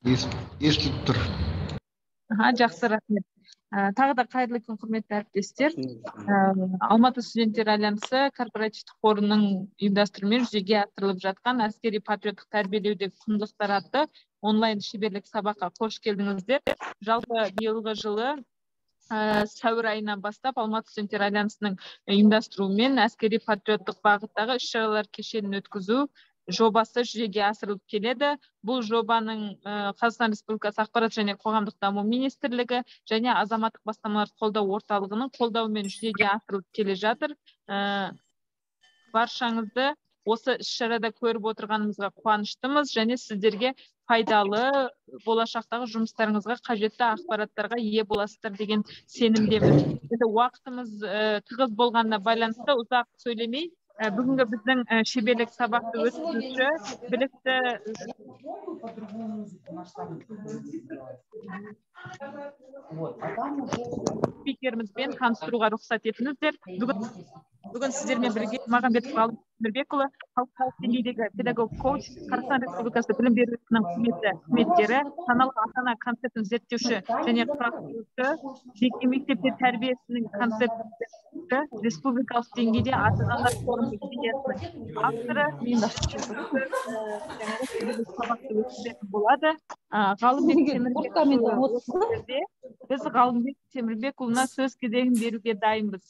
Естіліп тұр. Жақсы, рахмет. Тағы да қайырлы күн, құрметті әріптестер. Алматы студенттер альянсы корпоративтік қорының ұйымдастыруымен жүзеге асырылып жатқан әскери патриоттық тәрбиелеудегі құндылықтар атты онлайн шеберлік сабаққа қош келдіңіздер. Жалпы биылғы жылы сәуір айынан бастап Алматы студенттер альянсының ұйымдастыруымен әскери патриоттық бағыттағы іс-шаралар кешенін өткізу жобасы жүзеге асырылып келеді. Бұл жобаның Қазақстан Республикасы Ақпарат және қоғамдық даму министрлігі және азаматтық бастамаларды қолдау орталығының қолдауымен жүзеге асырылып келе жатыр. Баршаңызды осы іс-шарада көріп отырғанымызға қуаныштымыз және сіздерге пайдалы болашақтағы жұмыстарыңызға қажетті ақпараттарға ие боласыздар деген сенімдеміз. Енді уақытымыз тығыз болғанына байланысты ұзақ сөйлемей, бүгінгі біздің шеберлік сабақты өткізуші білікті спикерімізбен таныстыруға рұқсат етіңіздер. Бүгін сіздермен бірге Мағамбетов Ғалым Темірбекұлы, халықаралық деңгейдегі педагог коуч, Қазақстан Республикасы білім беру ісінің құрметті қызметкері, саналы ата-ана концептін зерттеуші және құрастырушы, жеке мектепте тәрбиесінің концепті республикалық деңгейде ата-аналар форумы идеясының авторы, сабақты өткізетін болады. Ғалымбек Темірбекұлы, біз Ғалымбек Темірбекұлына сөз кезегін беруге дайынбыз.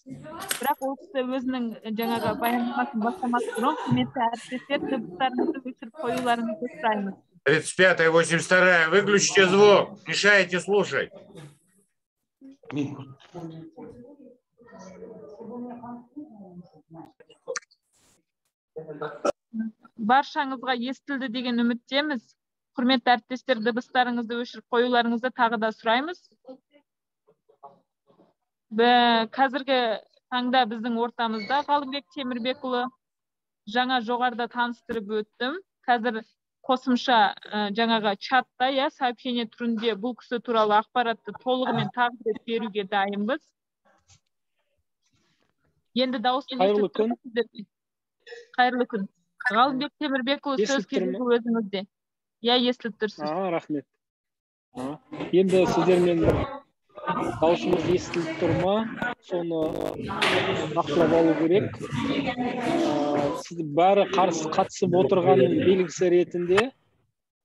Бірақ ол кісі өзінің жаңағы баяндамасын бастамас бұрын, құрметті әріптестер, дыбыстарыңызды өшіріп қоюларыңызды сұраймыз. 35-я, 82-я, выключите звук, мешаете слушать. Баршаңызға естілді деген үміттеміз. Құрметті әріптестер, дыбыстарыңызды өшіріп қоюларыңызды тағы да сұраймыз. Қазіргі таңда біздің ортамызда Ғалымбек Темірбекұлы, жаңа жоғарыда таныстырып өттім. Қазір қосымша жаңағы чатта, сообщение түрінде бұл кісі туралы ақпаратты толығымен тағы рет беруге дайынбыз. Енді дауысын Қайырлы күн. Қайырлы күн. Ғалымбек Темірбекұлы, сөз кезегі өзіңізде. Иә, естіліп тұрсыз. Рахмет. Енді сіздермен дауысымыз естіліп тұр ма, соны нақтылап алу керек. Сіз бәрі қарсы қатысып отырғанның белгісі ретінде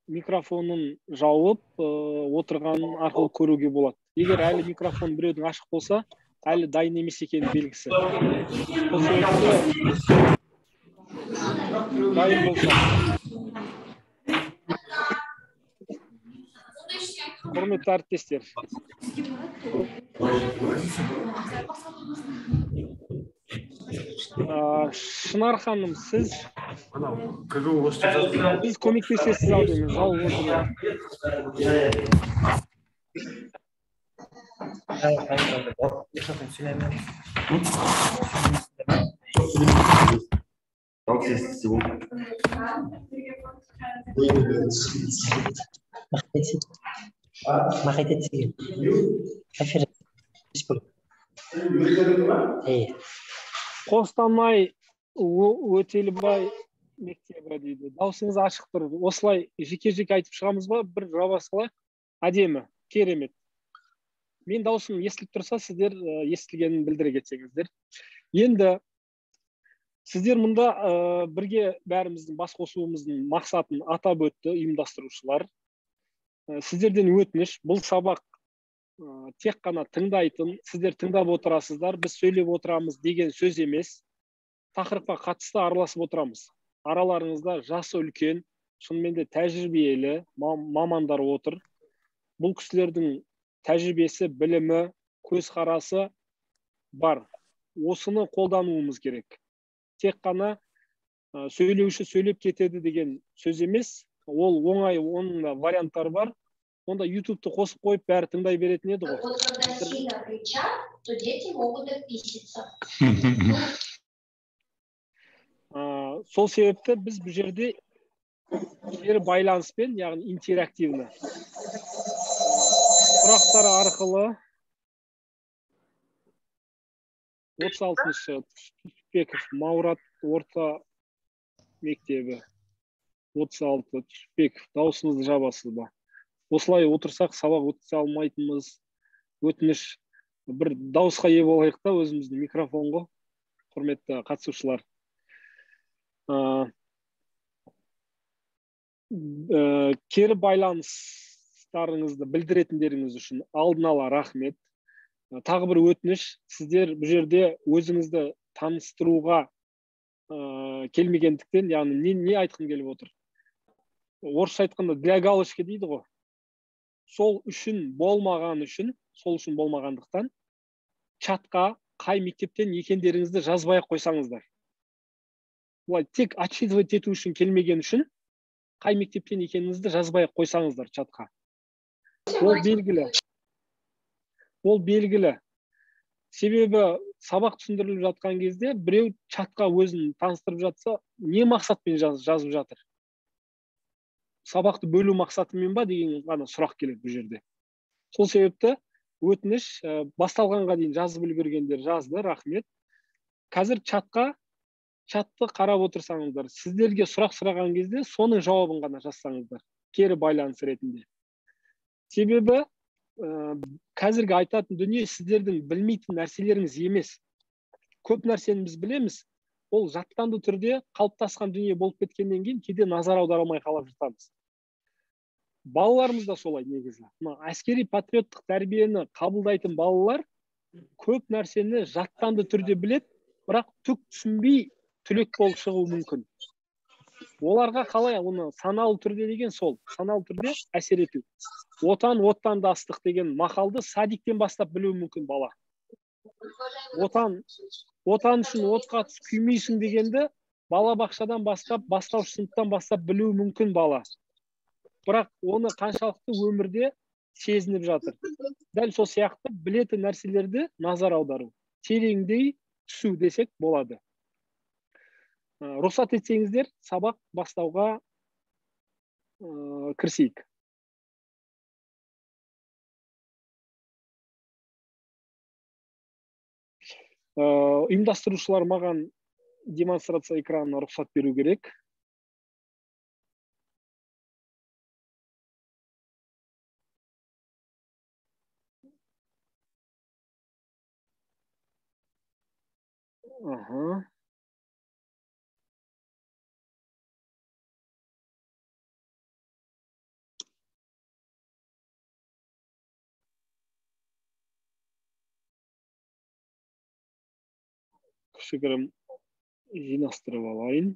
микрофонын жауып отырғанын арқылы көруге болады. Егер әлі микрофон біреудің ашық болса, әлі дайын емес екенінің белгісі. Сол себепті дайын болса. Құрметті әріптестер, Шынар ханым, сіз көмектесесіз ау деймін, жауып отырмын. Қостанай Өтелбай мектебі дейді. Дауысыңыз ашық тұр. Осылай жеке-жеке айтып шығамыз ба? Бір жаба салайық. Әдемі, керемет. Мен дауысым естіліп тұрса, сіздер естілгенін білдіре кетсеңіздер. Енді сіздер мұнда бірге бәріміздің бас қосуымыздың мақсатын атап өтті ұйымдастырушылар. Сіздерден өтініш, бұл сабақ тек қана тыңдайтын, сіздер тыңдап отырасыздар, біз сөйлеп отырамыз деген сөз емес. Тақырыпқа қатысты араласып отырамыз. Араларыңызда жасы үлкен, шынымен де тәжірибелі мамандар отыр. Бұл кісілердің тәжірибесі, білімі, көзқарасы бар. Осыны қолдануымыз керек. Тек қана сөйлеуші сөйлеп кетеді деген сөз емес. Ол оңай, оның да варианттары бар. Онда YouTube-ты қосып қойып, бәрі тыңдай беретін еді ғой. Вот когда сильно кричат, то дети могут описаться. Сол себепті біз бұл жерде кері байланыспен, яғни интерактивні сұрақтар арқылы 36-шы Түсіпбеков Маурат орта мектебі 36 Түсіпбеков, дауысыңызды жабасыз ба? Осылай отырсақ, сабақ өткізе алмайтынбыз. Өтініш, бір дауысқа ие болайық та, өзіміздің микрофон ғой, құрметті қатысушылар. Кері байланыстарыңызды білдіретіндеріңіз үшін алдын ала рахмет. Тағы бір өтініш, сіздер бұл жерде өзіңізді таныстыруға келмегендіктен, яғни не айтқым келіп отыр? Орысша айтқанда для галочки дейді ғой. Сол үшін болмаған үшін, сол үшін болмағандықтан чатқа қай мектептен екендеріңізді жазбай ақ қойсаңыздар. Бұлай тек отчитывать ету үшін келмеген үшін қай мектептен екеніңізді жазбай ақ қойсаңыздар чатқа. Ол белгілі. Ол белгілі. Себебі сабақ түсіндіріліп жатқан кезде біреу чатқа өзін таныстырып жатса, не мақсатпен жазып жатыр? Сабақты бөлу мақсатымен ба деген ғана сұрақ келеді бұл жерде. Сол себепті өтініш, басталғанға дейін жазып үлгергендер жазды, рахмет. Қазір чатты қарап отырсаңыздар, сіздерге сұрақ сұраған кезде соның жауабын ғана жазсаңыздар, кері байланыс ретінде. Себебі қазіргі айтатын дүние сіздердің білмейтін нәрселеріңіз емес. Көп нәрсені біз білеміз, ол жаттанды түрде қалыптасқан дүние болып кеткеннен кейін кейде назар аудара алмай қалып жатамыз. Балаларымыз да солай негізі. Мына әскери патриоттық тәрбиені қабылдайтын балалар көп нәрсені жаттанды түрде біледі, бірақ түк түсінбей түлек болып шығуы мүмкін. Оларға қалай оны саналы түрде деген сол, саналы түрде әсер ету. Отан оттан да ыстық деген мақалды садиктен бастап білуі мүмкін бала. Отан үшін отқа түсіп күймейсің дегенді бала бақшадан бастап, бастауыш сыныптан бастап білуі мүмкін бала. Бірақ оны қаншалықты өмірде сезініп жатыр. Дәл сол сияқты білетін нәрселерді назар аудару, тереңдей түсу десек болады. Рұқсат етсеңіздер, сабақ бастауға кірісейік. Ұйымдастырушылар маған демонстрация экранына рұқсат беру керек. Аха. Кішігірім жинастырып алайын.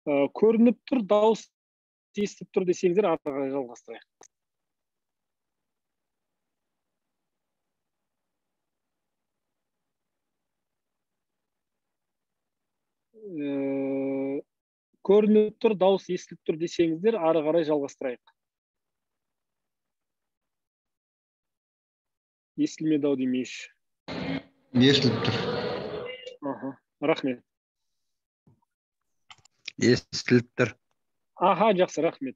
Көрініп тұр, дауыс естіп тұр десеңіздер, ары қарай жалғастырайық. Көрініп тұр, дауыс естіліп тұр десеңіздер, ары қарай жалғастырайық. Естілмеді ау демейші. Естіліп тұр. Аха, рахмет. Естіліп тұр. Аха, жақсы, рахмет.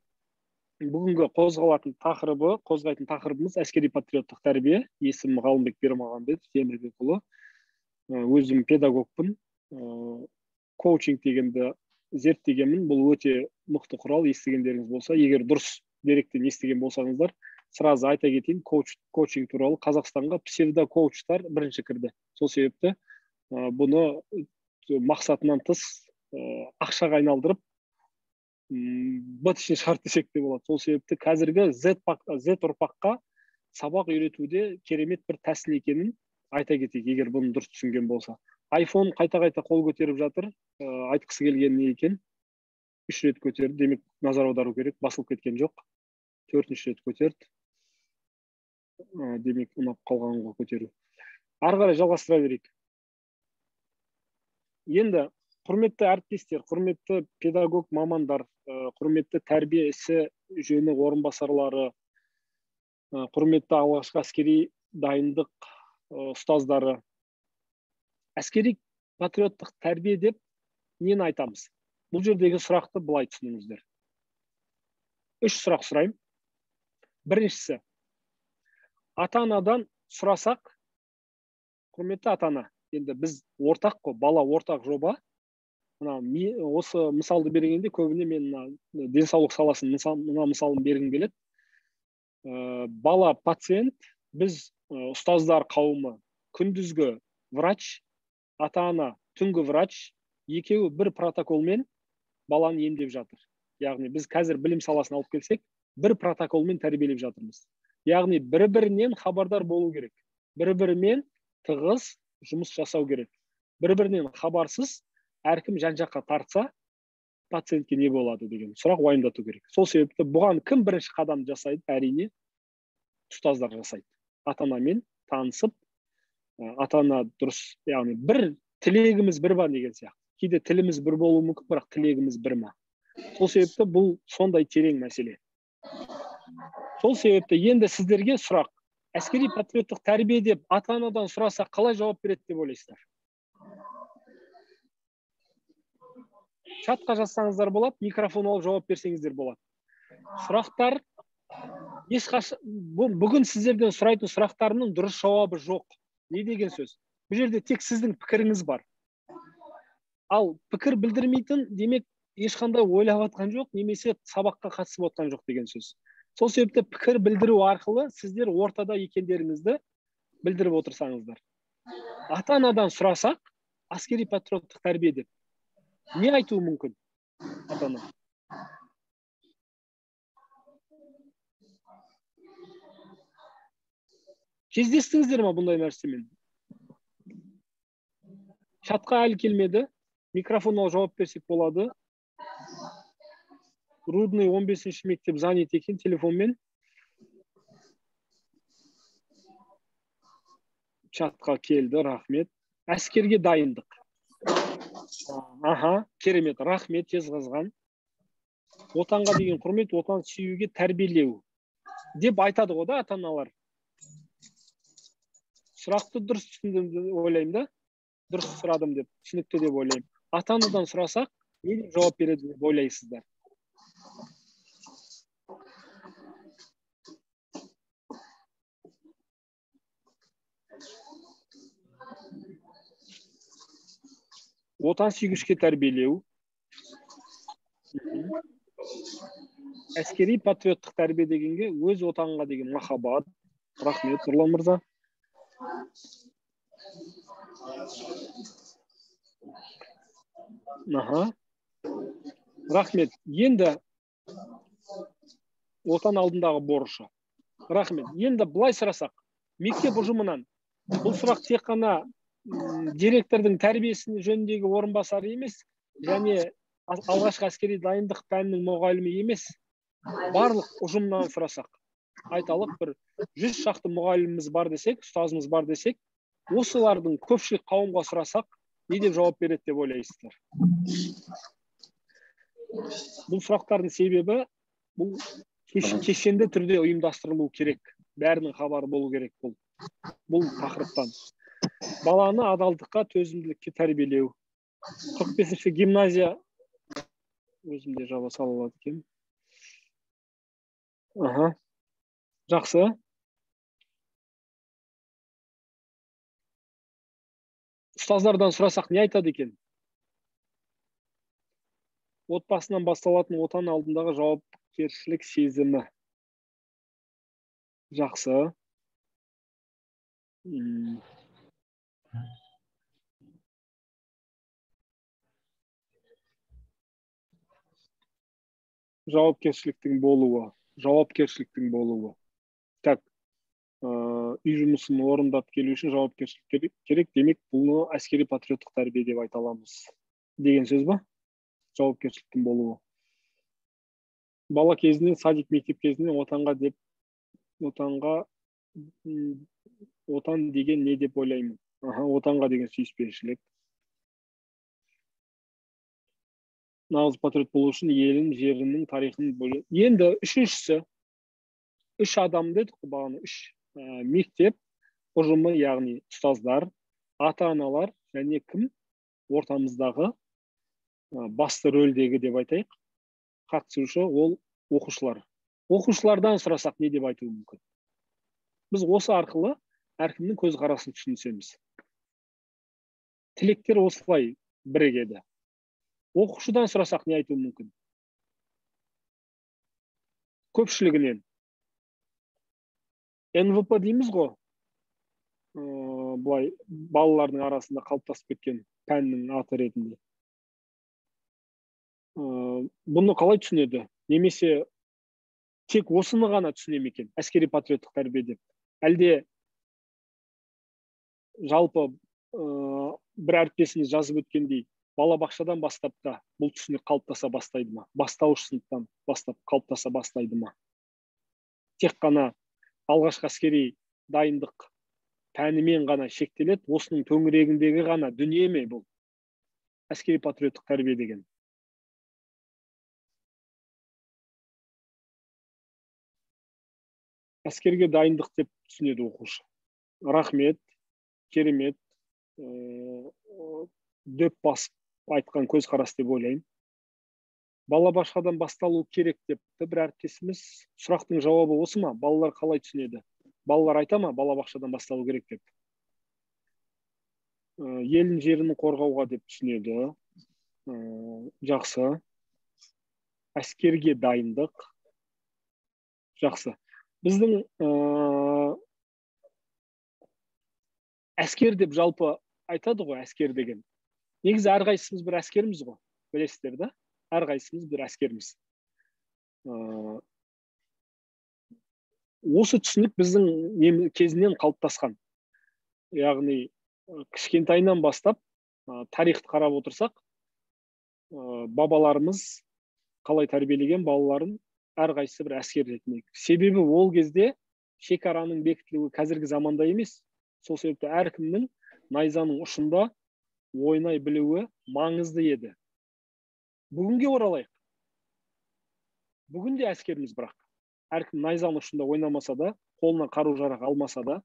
Бүгінгі қозғалатын тақырыбы, қозғайтын тақырыбымыз әскери патриоттық тәрбие. Есімім Ғалымбек Бермағамбетов Темірбекұлы. Өзім педагогпын. Коучинг дегенді зерттегенмін. Бұл өте мықты құрал, естігендеріңіз болса, егер дұрыс деректен естіген болсаңыздар, сразу айта кетейін, коучинг туралы Қазақстанға псевдо-коучтар бірінші кірді. Сол себепті бұны мақсатынан тыс ақшаға айналдырып, быт ішін шығарып десек те болады. Сол себепті қазіргі Z ұрпаққа сабақ үйретуде керемет бір тәсіл екенін айта кетейік, егер бұны дұрыс түсінген болса. iPhone қайта-қайта қол көтеріп жатыр, айтқысы келген не екен? 3 рет көтерді, демек назар аудару керек, басылып кеткен жоқ. 4-ші рет көтерді. Демек ұнап қалған ғой көтеру. Ары қарай жалғастыра берейік. Енді құрметті әріптестер, құрметті педагог мамандар, құрметті тәрбие ісі жөні орынбасарлары, құрметті алғашқы әскери дайындық ұстаздары, әскери патриоттық тәрбие деп нені айтамыз? Бұл жердегі сұрақты былай түсініңіздер. 3 сұрақ сұраймын. Біріншісі, ата-анадан сұрасақ, құрметті ата-ана, Енді біз ортақ қой, бала ортақ жоба. Мына осы мысалды бергенде көбіне мен мына денсаулық саласын мына мысалын бергім келеді. Бала пациент, біз ұстаздар қауымы күндізгі врач, ата-ана түнгі врач, екеуі бір протоколмен баланы емдеп жатыр. Яғни біз қазір білім саласын алып келсек, бір протоколмен тәрбиелеп жатырмыз. Яғни бір-бірінен хабардар болу керек. Бір-бірімен тығыз жұмыс жасау керек. Бір-бірінен хабарсыз әркім жан-жаққа тартса, пациентке не болады деген сұрақ уайымдату керек. Сол себепті бұған кім бірінші қадам жасайды? Әрине, ұстаздар жасайды. Ата-анамен танысып, ата-ана дұрыс, яғни бір тілегіміз бір ба деген сияқты. Кейде тіліміз бір болуы мүмкін, бірақ тілегіміз бір ма? Сол себепті бұл сондай терең мәселе. Сол себепті енді сіздерге сұрақ. Әскери патриоттық тәрбие деп ата-анадан сұраса қалай жауап береді деп ойлайсыздар? Чатқа жазсаңыздар болады, микрофон алып жауап берсеңіздер болады. Сұрақтар бүгін сіздерден сұрайтын сұрақтарымның дұрыс жауабы жоқ. Не деген сөз? Бұл жерде тек сіздің пікіріңіз бар. Ал пікір білдірмейтін, демек ешқандай ойлап атқан жоқ, немесе сабаққа қатысып отқан жоқ деген сөз. Сол себепті пікір білдіру арқылы сіздер ортада екендеріңізді білдіріп отырсаңыздар. Ата-анадан сұрасақ, әскери патриоттық тәрбие деп не айтуы мүмкін ата-ана? Кездестіңіздер ма бұндай нәрсемен? Чатқа әлі келмеді. Микрофон алып жауап берсек болады. Рудный 15-ші мектеп занят екен телефонмен. Чатқа келді, рахмет. Әскерге дайындық. Аха, керемет, рахмет, тез қызған. Отанға деген құрмет, отан сүюге тәрбиелеу деп айтады ғой да ата-аналар. Сұрақты дұрыс түсіндім деп ойлаймын да, дұрыс сұрадым деп, түсінікті деп ойлаймын. Ата-анадан сұрасақ, не деп жауап береді деп ойлайсыздар? Отан сүйгішке тәрбиелеу, әскери патриоттық тәрбие дегенге өз отанға деген махаббат. Рахмет, Нұрлан мырза. Аха. Рахмет. Енді отан алдындағы борышы. Рахмет. Енді былай сұрасақ, мектеп ұжымынан бұл сұрақ тек қана директордың тәрбиесі жөніндегі орынбасары емес, және алғашқы әскери дайындық пәнінің мұғалімі емес, барлық ұжымнан сұрасақ, айталық бір 100 шақты мұғаліміміз бар десек, ұстазымыз бар десек, осылардың көпшілік қауымға сұрасақ, не деп жауап береді деп ойлайсыздар? Бұл сұрақтардың себебі бұл кешенді түрде ұйымдастырылу керек. Бәрінің хабары болу керек бұл тақырыптан. Баланы адалдыққа, төзімділікке тәрбиелеу. 45-ші гимназия өзім де жаба сала алады екен. Аха. Жақсы. Ұстаздардан сұрасақ не айтады екен? Отбасынан басталатын отан алдындағы жауапкершілік сезімі. Жақсы. Жауапкершіліктің болуы. Жауапкершіліктің болуы. Так, үй жұмысын орындап келу үшін жауапкершілік керек. Демек, бұны әскери патриоттық тәрбие деп айта аламыз. Деген сөз ба? Жауапкершіліктің болуы. Бала кезінен, садик мектеп кезінен отанға деп, отанға, отан деген не деп ойлаймын? Аха, отанға деген сүйіспеншілік. Нағыз патриот болу үшін елін, жерінің тарихын бөлу. Енді үшіншісі, үш адам дедік қой бағана, үш мектеп ұжымы, яғни ұстаздар, ата-аналар және кім ортамыздағы басты рөлдегі деп айтайық, қатысушы ол оқушылар. Оқушылардан сұрасақ не деп айтуы мүмкін? Біз осы арқылы әркімнің көзқарасын түсінсеміз. Тілектер осылай бірігеді. Оқушыдан сұрасақ не айтуы мүмкін? Көпшілігінен. НВП дейміз ғой, былай балалардың арасында қалыптасып кеткен пәннің аты ретінде. Бұны қалай түсінеді? Немесе тек осыны ғана түсіне ме екен әскери патриоттық тәрбие деп? Әлде жалпы бір әріптесіміз жазып өткендей, балабақшадан бастап та бұл түсінік қалыптаса бастайды ма? Бастауыш сыныптан бастап қалыптаса бастайды ма? Тек қана алғашқы әскери дайындық пәнімен ғана шектеледі, осының төңірегіндегі ғана дүние ме бұл әскери патриоттық тәрбие деген? Әскерге дайындық деп түсінеді оқушы. Рахмет, керемет, дөп басып айтқан көзқарас деп ойлаймын. Балабақшадан басталу керек деп бір әріптесіміз. Сұрақтың жауабы осы ма? Балалар қалай түсінеді? Балалар айта ма балабақшадан басталу керек деп? Елін жерін қорғауға деп түсінеді. Жақсы. Әскерге дайындық. Жақсы. Біздің әскер деп жалпы айтады ғой, әскер деген. Негізі әрқайсымыз бір әскеріміз ғой, білесіздер да? Әрқайсымыз бір әскеріміз. Осы түсінік біздің кезінен қалыптасқан. Яғни кішкентайынан бастап тарихты қарап отырсақ, бабаларымыз қалай тәрбиелеген балаларын әрқайсысы бір әскер ретінде. Себебі ол кезде шекараның бекітілуі қазіргі заманда емес. Сол себепті әркімнің найзаның ұшында ойнай білуі маңызды еді. Бүгінге оралайық. Бүгін де әскеріміз бірақ. Әркім найзаның ұшында ойнамаса да, қолына қару-жарақ алмаса да.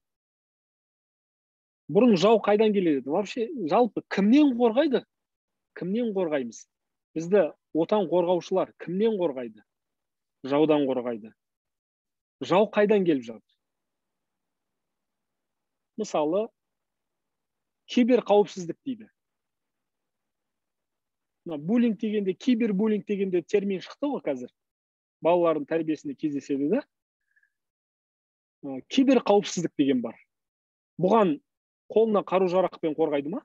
Бұрын жау қайдан келеді? Вообще жалпы кімнен қорғайды? Кімнен қорғаймыз? Бізді отан қорғаушылар кімнен қорғайды? Жаудан қорғайды. Жау қайдан келіп жатыр? Мысалы, кибер қауіпсіздік дейді. Буллинг дегенде, кибербуллинг дегенде термин шықты ғой қазір. Балалардың тәрбиесінде кездеседі да. Кибер қауіпсіздік деген бар. Бұған қолына қару-жарақпен қорғайды ма?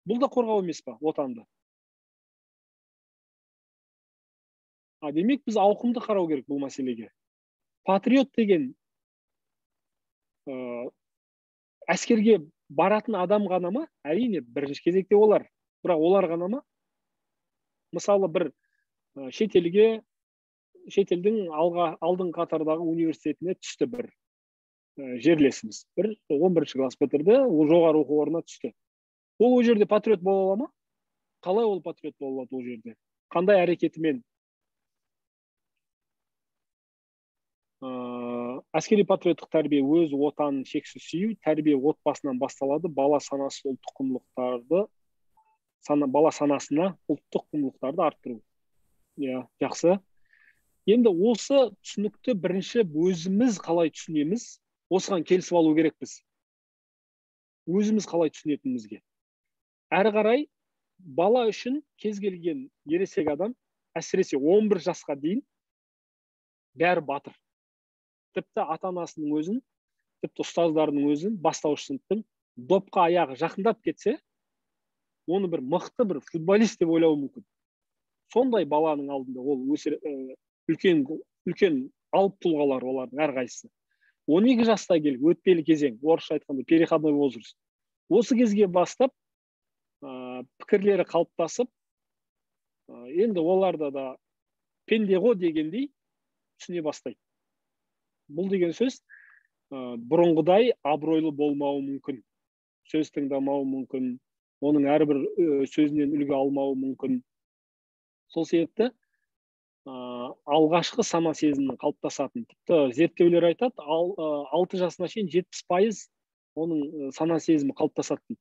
Бұл да қорғау емес па отанды? Демек, біз ауқымды қарау керек бұл мәселеге. Патриот деген әскерге баратын адам ғана ма? Әрине, бірінші кезекте олар. Бірақ олар ғана ма? Мысалы, бір шетелдің алдыңғы қатардағы университетіне түсті бір жерлесіміз. Бір 11 класс бітірді, ол жоғары оқу орнына түсті. Ол ол жерде патриот бола ала ма? Қалай ол патриот бола алады ол жерде? Қандай әрекетімен? Әскери патриоттық тәрбие өз отанын шексіз сүю, тәрбие отбасынан басталады, бала санасы ұлттық құндылықтарды, бала санасына ұлттық құндылықтарды арттыру. Иә, жақсы. Енді осы түсінікті бірінші өзіміз қалай түсінеміз, осыған келісіп алу керекпіз. Өзіміз қалай түсінетінімізге. Әрі қарай бала үшін кез келген ересек адам, әсіресе 11 жасқа дейін бәрі батыр. Тіпті ата-анасының өзін, тіпті ұстаздарының өзін, бастауыш сыныптың допқа аяғы жақындап кетсе, оны бір мықты бір футболист деп ойлауы мүмкін. Сондай баланың алдында ол үлкен үлкен алып тұлғалар олардың әрқайсысы. 12 жаста келіп өтпелі кезең, орысша айтқанда переходной возраст. Осы кезге бастап пікірлері қалыптасып, енді оларда да пенде ғой дегендей түсіне бастайды. Бұл деген сөз бұрынғыдай абыройлы болмауы мүмкін, сөз тыңдамауы мүмкін, оның әрбір сөзінен үлгі алмауы мүмкін. Сол себепті алғашқы сана сезімнің қалыптасатын, тіпті зерттеулер айтады, 6 жасына шейін 70% оның сана сезімі қалыптасады дейді.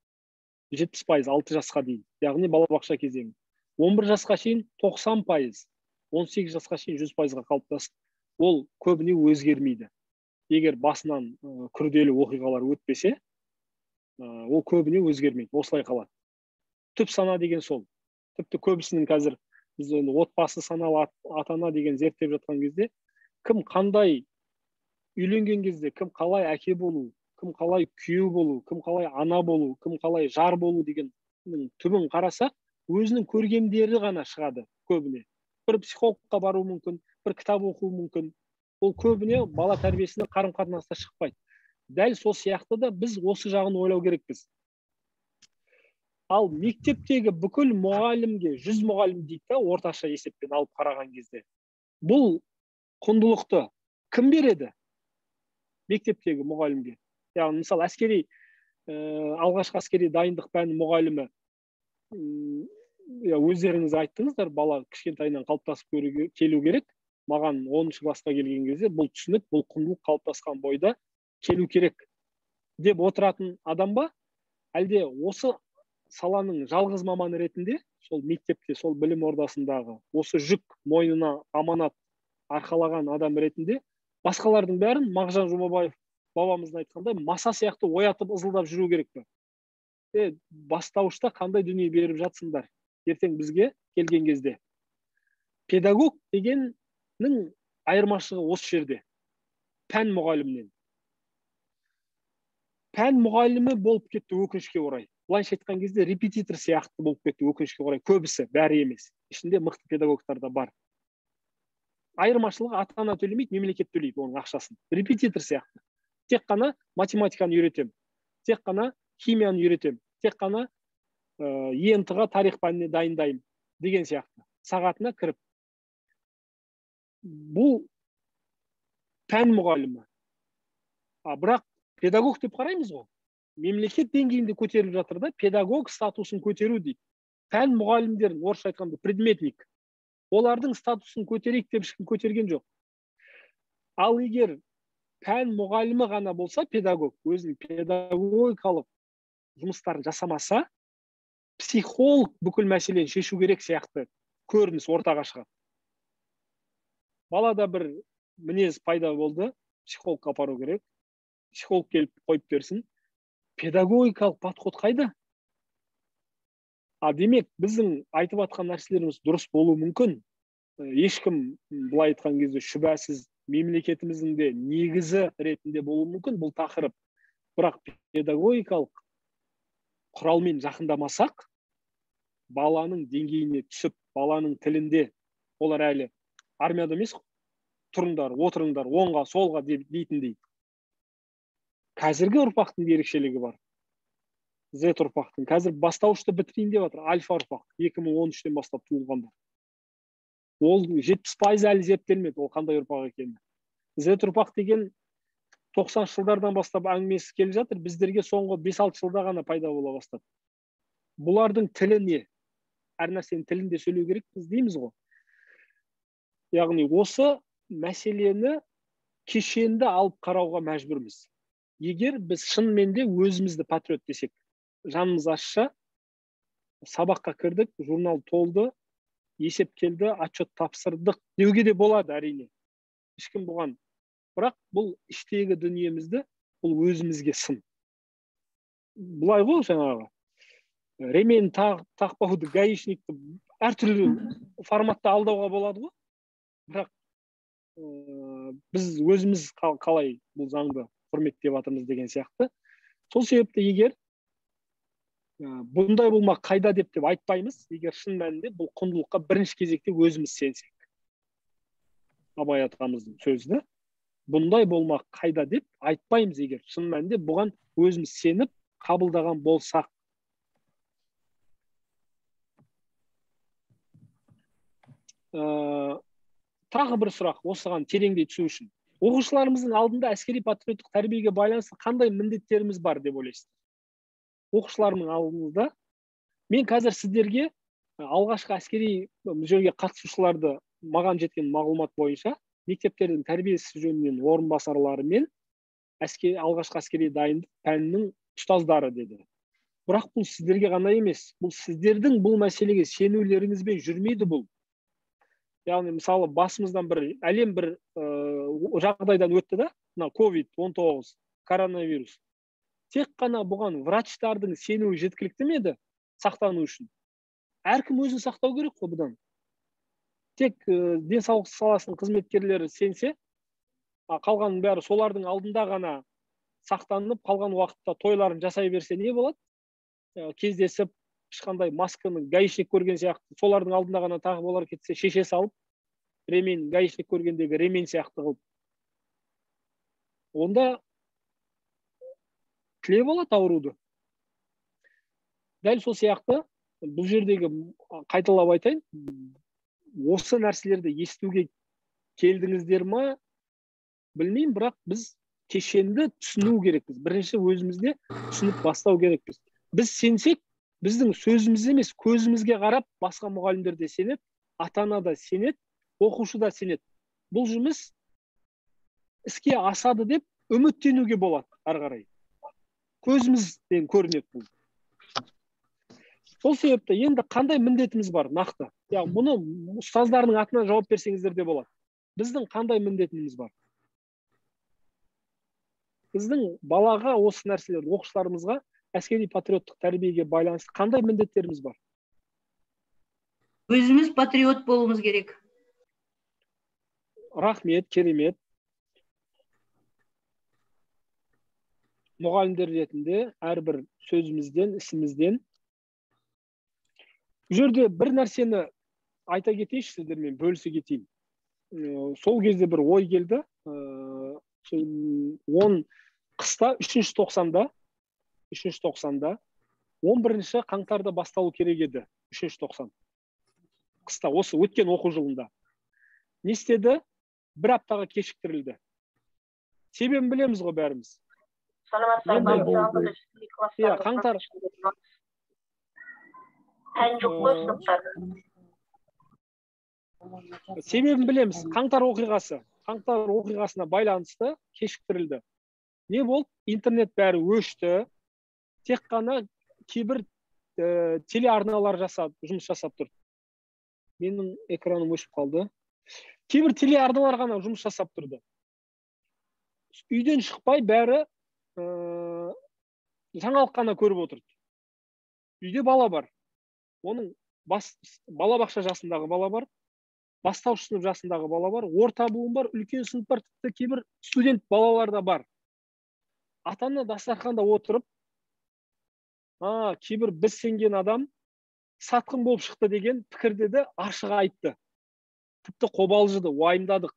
70% 6 жасқа дейін, яғни балабақша кезеңі. 11 жасқа шейін 90%, 18 жасқа шейін 100%-ға қалыптасып, ол көбіне өзгермейді. Егер басынан күрделі оқиғалар өтпесе, ол көбіне өзгермейді, осылай қалады. Түп сана деген сол. Тіпті көбісінің қазір біз енді отбасы саналы ата-ана деген зерттеп жатқан кезде, кім қандай үйленген кезде, кім қалай әке болу, кім қалай күйеу болу, кім қалай ана болу, кім қалай жар болу деген түбін қарасақ, өзінің көргендері ғана шығады көбіне. Бір психологқа бару мүмкін, бір кітап оқу мүмкін. Ол көбіне бала тәрбиесіне қарым-қатынаста шықпайды. Дәл сол сияқты да біз осы жағын ойлау керекпіз. Ал мектептегі бүкіл мұғалімге 100 мұғалім дейді да, орташа есеппен алып қараған кезде, бұл құндылықты кім береді мектептегі мұғалімге? Яғни мысалы әскери, алғашқы әскери дайындық пәні мұғалімі, өздеріңіз айттыңыздар, бала кішкентайынан қалыптасып келу керек. Маған 10 классқа келген кезде бұл түсінік, бұл құндылық қалыптасқан бойда келу керек деп отыратын адам ба? Әлде осы саланың жалғыз маманы ретінде сол мектепте, сол білім ордасындағы осы жүк мойнына аманат арқалаған адам ретінде басқалардың бәрін Мағжан Жұмабаев бабамыздың айтқандай маса сияқты оятып ызылдап жүру керек пе? Бастауышта қандай дүние беріп жатсыңдар ертең бізге келген кезде? Педагог дегеннің айырмашылығы осы жерде пән мұғалімінен. Пән мұғалімі болып кетті өкінішке орай. Былайша айтқан кезде репетитор сияқты болып кетті өкінішке орай. Көбісі, бәрі емес. Ішінде мықты педагогтар да бар. Айырмашылығы ата-ана төлемейді, мемлекет төлейді оның ақшасын. Репетитор сияқты. Тек қана математиканы үйретем, тек қана химияны үйретем, тек қана ЕНТ-ға тарих пәніне дайындаймын деген сияқты. Сағатына кіріп. Бұл пән мұғалімі. Бірақ педагог деп қараймыз ғой. Мемлекет деңгейінде көтеріліп жатыр да, педагог статусын көтеру дейді. Пән мұғалімдерін, орысша айтқанда предметник, олардың статусын көтерейік деп ешкім көтерген жоқ. Ал егер пән мұғалімі ғана болса, педагог өзінің педагогикалық жұмыстарын жасамаса, психолог бүкіл мәселені шешу керек сияқты көрініс ортаға шығады. Балада бір мінез пайда болды, психологқа апару керек. Психолог келіп қойып берсін. Педагогикалық подход қайда? Демек, біздің айтып атқан нәрселеріміз дұрыс болуы мүмкін. Ешкім былай айтқан кезде шүбәсіз мемлекетіміздің де негізі ретінде болуы мүмкін бұл тақырып. Бірақ педагогикалық құралмен жақындамасақ, баланың деңгейіне түсіп, баланың тілінде, олар әлі армияда емес, тұрыңдар, отырыңдар, оңға, солға дейтіндей. Қазіргі ұрпақтың ерекшелігі бар. Z ұрпақтың. Қазір бастауышты бітірейін деп жатыр. Альфа ұрпақ 2013-тен бастап туылғандар. Ол 70% әлі зерттелмеді, ол қандай ұрпақ екені. Z ұрпақ деген 90-шы жылдардан бастап әңгімесі келе жатыр, біздерге соңғы 5-6 жылда ғана пайда бола бастады. Бұлардың тілі не? Әр нәрсенің тілінде сөйлеу керекпіз дейміз ғой. Яғни осы мәселені кешенді алып қарауға мәжбүрміз. Егер біз шынымен де өзімізді патриот десек, жанымыз ашса, сабаққа кірдік, журнал толды, есеп келді, отчет тапсырдық деуге де болады әрине. Ешкім бұған. Бірақ бұл іштегі дүниемізді, бұл өзімізге сын. Былай ғой жаңағы, ремень тақпауды, гаишникті әртүрлі форматта алдауға болады ғой. Бірақ біз өзіміз қалай бұл заңды құрметтеп жатырмыз деген сияқты. Сол себепті егер бұндай болмақ қайда деп айтпаймыз, егер шын мәнінде бұл құндылыққа бірінші кезекте өзіміз сенсек. Абай атамыздың сөзі, бұндай болмақ қайда деп айтпаймыз, егер шын мәнінде бұған өзіміз сеніп қабылдаған болсақ. Тағы бір сұрақ осыған тереңдей түсу үшін. Оқушыларымыздың алдында әскери патриоттық тәрбиеге байланысты қандай міндеттеріміз бар деп ойлайсыздар? Оқушыларымның алдында мен қазір сіздерге алғашқы әскери жерге қатысушыларды маған жеткен мағлұмат бойынша мектептердің тәрбиесі жөнінен орынбасарлары мен алғашқы әскери дайындық пәнінің ұстаздары деді. Бірақ бұл сіздерге ғана емес, бұл сіздердің бұл мәселеге сенулеріңізбен жүрмейді бұл. Яғни мысалы басымыздан бір әлем бір жағдайдан өтті да, мына COVID-19 коронавирус. Тек қана бұған врачтардың сенуі жеткілікті ме еді? Сақтану үшін. Әркім өзін сақтау керек қой бұдан. Тек денсаулық саласының қызметкерлері сенсе, қалғанның бәрі солардың алдында ғана сақтанып, қалған уақытта тойларын жасай берсе не болады? Кездесіп, ешқандай масканы гаишник көрген сияқты, солардың алдында ғана тағып олар кетсе, шеше салып, ремень, гаишник көргендегі ремень сияқты қылып. Онда тілеп алады ауруды. Дәл сол сияқты, бұл жердегі қайталап айтайын, осы нәрселерді естуге келдіңіздер ма, білмеймін, бірақ біз кешенді түсіну керекпіз. Бірінші өзімізде түсініп бастау керекпіз. Біз сенсек, біздің сөзіміз емес, көзімізге қарап басқа мұғалімдер де сенеді, ата-ана да сенеді, оқушы да сенеді. Бұл жұмыс іске асады деп үміттенуге болады ары қарай. Көзімізден көрінеді бұл. Сол себепті енді қандай міндетіміз бар нақты? Яғни бұны ұстаздардың атынан жауап берсеңіздер де болады. Біздің қандай міндетіміз бар? Біздің балаға осы нәрселер, оқушыларымызға әскери патриоттық тәрбиеге байланысты қандай міндеттеріміз бар? Өзіміз патриот болуымыз керек. Рахмет, керемет. Мұғалімдер ретінде әрбір сөзімізден, ісімізден. Бұл жерде бір нәрсені айта кетейінші, сіздермен бөлісе кетейін. Сол кезде бір ой келді. 10 қыста 3-ші тоқсанда, 11-ші қаңтарда басталу керек еді, 3-ші тоқсан. Қыста, осы өткен оқу жылында. Не істеді? Бір аптаға кешіктірілді. Себебін білеміз ғой бәріміз. Иә, қаңтар. Себебін білеміз. Қаңтар оқиғасы. Қаңтар оқиғасына байланысты кешіктірілді. Не болды? Интернет бәрі өшті. Тек қана кейбір телеарналар жұмыс жасап тұр. Менің экраным өшіп қалды. Кейбір телеарналар ғана жұмыс жасап тұрды. Үйден шықпай бәрі жаңалық қана көріп отырды. Үйде бала бар. Оның балабақша жасындағы бала бар, бастауыш сынып жасындағы бала бар, орта буын бар, үлкен сынып бар, тіпті кейбір студент балалар да бар. Ата-ана дастарханда отырып, кейбір біз сенген адам сатқын болып шықты деген пікірді де ашық айтты. Тіпті қобалжыды, уайымдадық.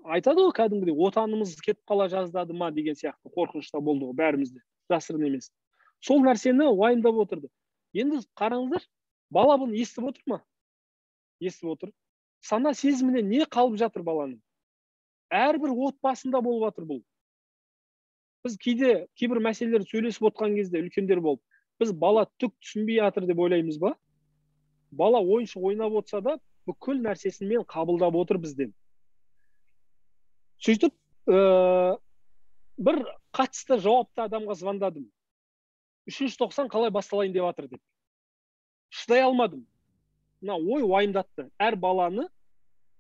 Айтады ғой кәдімгідей, отанымыз кетіп қала жаздады ма деген сияқты қорқынышта болды ғой бәрімізде, жасырын емес. Сол нәрсені уайымдап отырды. Енді қараңыздар, бала бұны естіп отыр ма? Естіп отыр. Сана сезіміне не қалып жатыр баланың? Әрбір отбасында болып жатыр бұл. Біз кейде кейбір мәселелерді сөйлесіп отқан кезде үлкендер болып, біз бала түк түсінбей жатыр деп ойлаймыз ба? Бала ойыншық ойнап отырса да, бүкіл нәрсесімен қабылдап отыр бізден. Сөйтіп, бір қатысты жауапты адамға звондадым. 3-ші тоқсан қалай басталайын деп жатыр деп. Шыдай алмадым. Мына ой уайымдатты. Әр баланы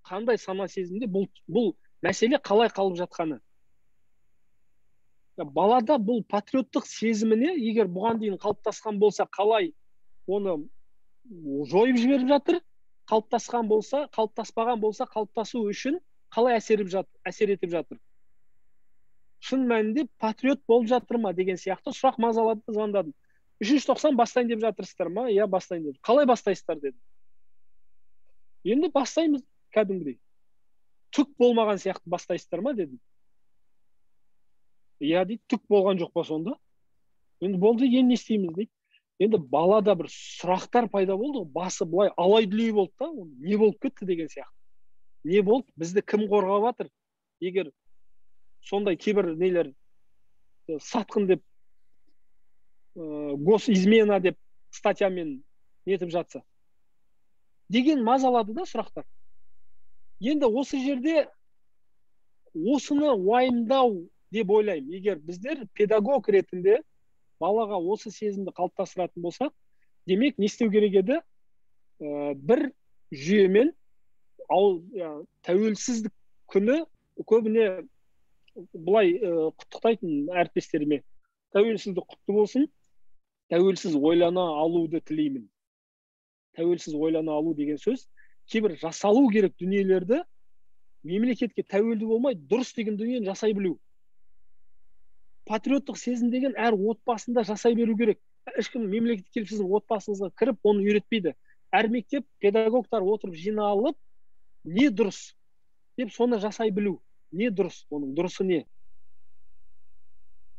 қандай сана сезімде бұл мәселе қалай қалып жатқаны. Балада бұл патриоттық сезіміне, егер бұған дейін қалыптасқан болса, қалай оны жойып жіберіп жатыр, қалыптасқан болса, қалыптаспаған болса, қалыптасу үшін қалай әсер етіп жатыр. Шын мәнінде патриот болып жатыр ма деген сияқты сұрақ мазалады, звондадым. 3-ші тоқсан бастайын деп жатырсыздар ма? Иә, бастайын дедім. Қалай бастайсыздар дедім. Енді бастаймыз кәдімгідей. Түк болмаған сияқты бастайсыздар ма дедім. Иә дейді, түк болған жоқ па сонда? Енді болды, енді не істейміз дейді. Енді балада бір сұрақтар пайда болды, басы былай алай-дүлей болды да, не болып кетті деген сияқты. Не болды? Бізді кім қорғап жатыр? Егер сондай кейбір нелер сатқын деп, госизмена деп статьямен нетіп жатса деген мазалады да сұрақтар. Енді осы жерде осыны уайымдау деп ойлаймын. Егер біздер педагог ретінде балаға осы сезімді қалыптастыратын болсақ, демек не істеу керек еді? Бір жүйемен тәуелсіздік күні көбіне былай құттықтайтын әріптестеріме. Тәуелсіздік құтты болсын. Тәуелсіз ойлана алуды тілеймін. Тәуелсіз ойлана алу деген сөз, кейбір жасалу керек дүниелерді мемлекетке тәуелді болмай, дұрыс деген дүниені жасай білу. Патриоттық сезім деген әр отбасында жасай беру керек. Ешкім мемлекет келіп сіздің отбасыңызға кіріп оны үйретпейді. Әр мектеп педагогтар отырып жиналып, не дұрыс деп соны жасай білу. Не дұрыс, оның дұрысы не?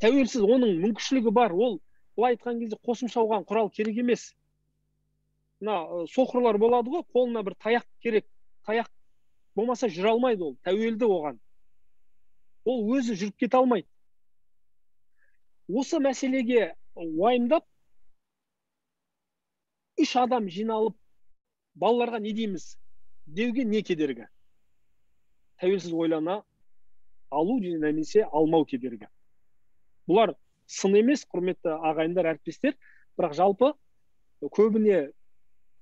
Тәуелсіз оның мүмкіншілігі бар. Ол былай айтқан кезде қосымша оған құрал керек емес. Мына соқырлар болады ғой, қолына бір таяқ керек. Таяқ болмаса жүре алмайды ол, тәуелді оған. Ол өзі жүріп кете алмайды. Осы мәселеге уайымдап, 3 адам жиналып, балаларға не дейміз деуге не кедергі? Тәуелсіз ойлана алу немесе алмау кедергі. Бұлар сын емес, құрметті ағайындар, әріптестер, бірақ жалпы көбіне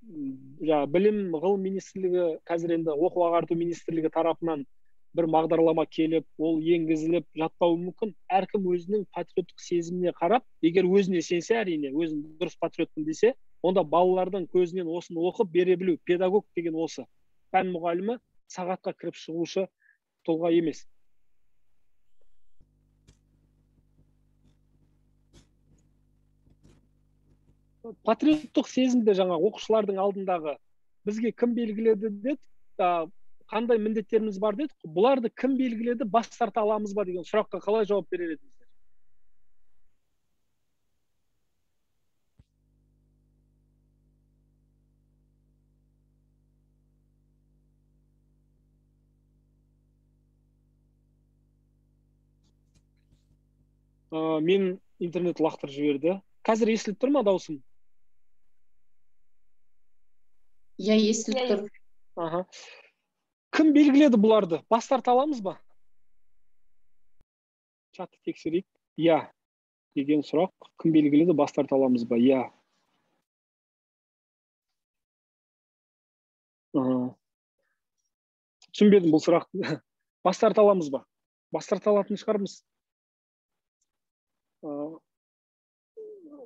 білім ғылым министрлігі, қазір енді оқу ағарту министрлігі тарапынан бір бағдарлама келіп, ол енгізіліп жатпауы мүмкін. Әркім өзінің патриоттық сезіміне қарап, егер өзіне сенсе, әрине, өзін дұрыс патриотпын десе, онда балалардың көзінен осыны оқып бере білу. Педагог деген осы. Пән мұғалімі сағатқа кіріп шығушы тұлға емес. Патриоттық сезімді жаңа оқушылардың алдындағы бізге кім белгіледі деді, қандай міндеттеріміз бар деді, бұларды кім белгіледі, бас тарта аламыз ба деген сұраққа қалай жауап берер едіңіздер? Мен интернет лақтырып жіберді. Қазір естіліп тұр ма дауысым? Иә, естіліп тұр. Аха. Кім белгіледі бұларды? Бас тарта аламыз ба? Чатты тексерейік. Иә деген сұрақ. Кім белгіледі, бас тарта аламыз ба? Иә. Түсінбедім бұл сұрақты. Бас тарта аламыз ба? Бас тарта алатын шығармыз.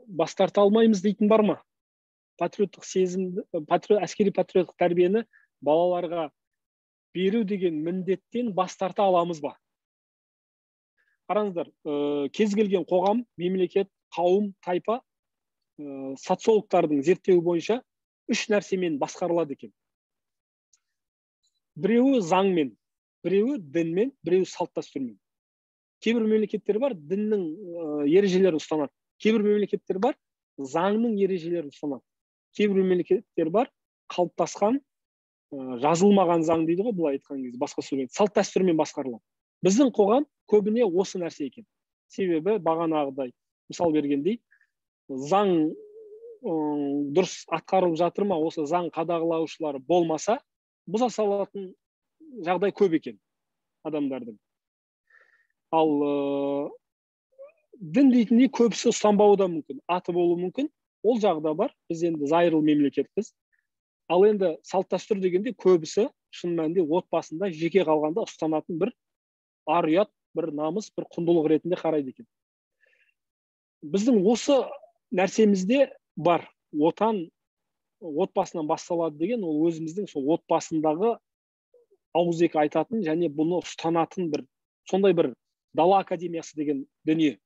Бас тарта алмаймыз дейтін бар ма? Патриоттық сезімді, әскери патриоттық тәрбиені балаларға беру деген міндеттен бас тарта аламыз ба? Қараңыздар, кез келген қоғам, мемлекет, қауым, тайпа социологтардың зерттеуі бойынша 3 нәрсемен басқарылады екен. Біреуі заңмен, біреуі дінмен, біреуі салт дәстүрмен. Кейбір мемлекеттер бар, діннің ережелерін ұстанады. Кейбір мемлекеттер бар, заңның ережелерін ұстанады. Кейбір мемлекеттер бар, қалыптасқан, жазылмаған заң дейді ғой, былай айтқан кезде, басқа сөзбен, салт дәстүрмен басқарылады. Біздің қоғам көбіне осы нәрсе екен. Себебі бағанағыдай мысал бергендей, заң дұрыс атқарылып жатыр ма, осы заң қадағалаушылары болмаса, бұза салатын жағдай көп екен адамдардың. Ал дін дейтіндей көбісі ұстанбауы да мүмкін, аты болуы мүмкін, ол жағы да бар. Біз енді зайырлы мемлекетпіз. Ал енді салт дәстүр дегенде көбісі шын мәнінде отбасында жеке қалғанда ұстанатын бір ар ұят, бір намыс, бір құндылық ретінде қарайды екен. Біздің осы нәрсемізде бар. Отан отбасынан басталады деген, ол өзіміздің сол отбасындағы ауызекі айтатын және бұны ұстанатын бір сондай бір дала академиясы деген дүние.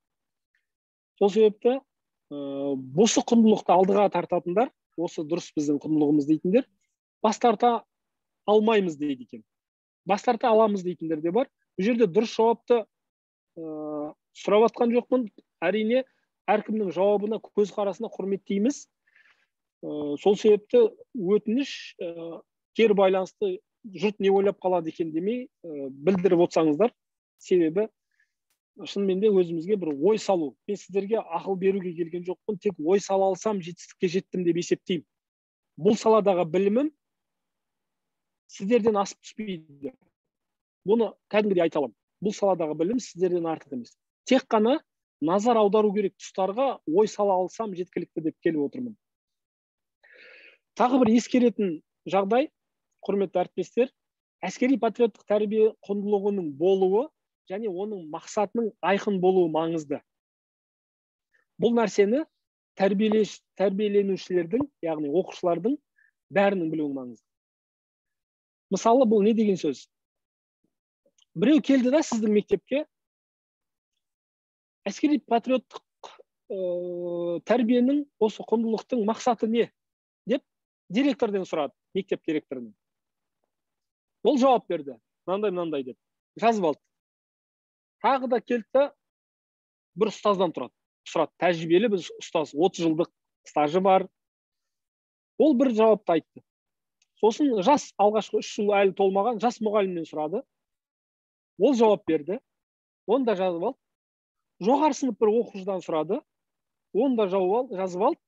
Сол себепті осы құндылықты алдыға тартатындар, осы дұрыс біздің құндылығымыз дейтіндер, бас тарта алмаймыз дейді екен. Бас тарта аламыз дейтіндер де бар. Бұл жерде дұрыс жауапты сұрап атқан жоқпын. Әрине, әркімнің жауабына, көзқарасына құрметтейміз. Сол себепті өтініш, кері байланысты жұрт не ойлап қалады екен демей, білдіріп отырсаңыздар. Себебі шынымен де өзімізге бір ой салу. Мен сіздерге ақыл беруге келген жоқпын, тек ой сала алсам жетістікке жеттім деп есептеймін. Бұл саладағы білімім сіздерден асып түспейді. Бұны кәдімгідей айта аламын. Бұл саладағы білім сіздерден артық емес. Тек қана назар аудару керек тұстарға ой сала алсам жеткілікті деп келіп отырмын. Тағы бір ескеретін жағдай, құрметті әріптестер, әскери патриоттық тәрбие құндылығының болуы және оның мақсатының айқын болуы маңызды. Бұл нәрсені Тәрбиеленушілердің, яғни оқушылардың бәрінің білуі маңызды. Мысалы, бұл не деген сөз? Біреу келді да сіздің мектепке, әскери патриоттық тәрбиенің, осы құндылықтың мақсаты не деп директорден сұрады, мектеп директорынан. Ол жауап берді, мынандай мынандай деп жазып алды. Тағы да келді да бір ұстаздан сұрады, тәжірибелі бір ұстаз, 30 жылдық стажы бар. Ол бір жауапты айтты. Сосын жас, алғашқы 3 жыл әлі толмаған жас мұғалімнен сұрады. Ол жауап берді, оны да жазып алды. Жоғары сынып бір оқушыдан сұрады, оны да жазып алды.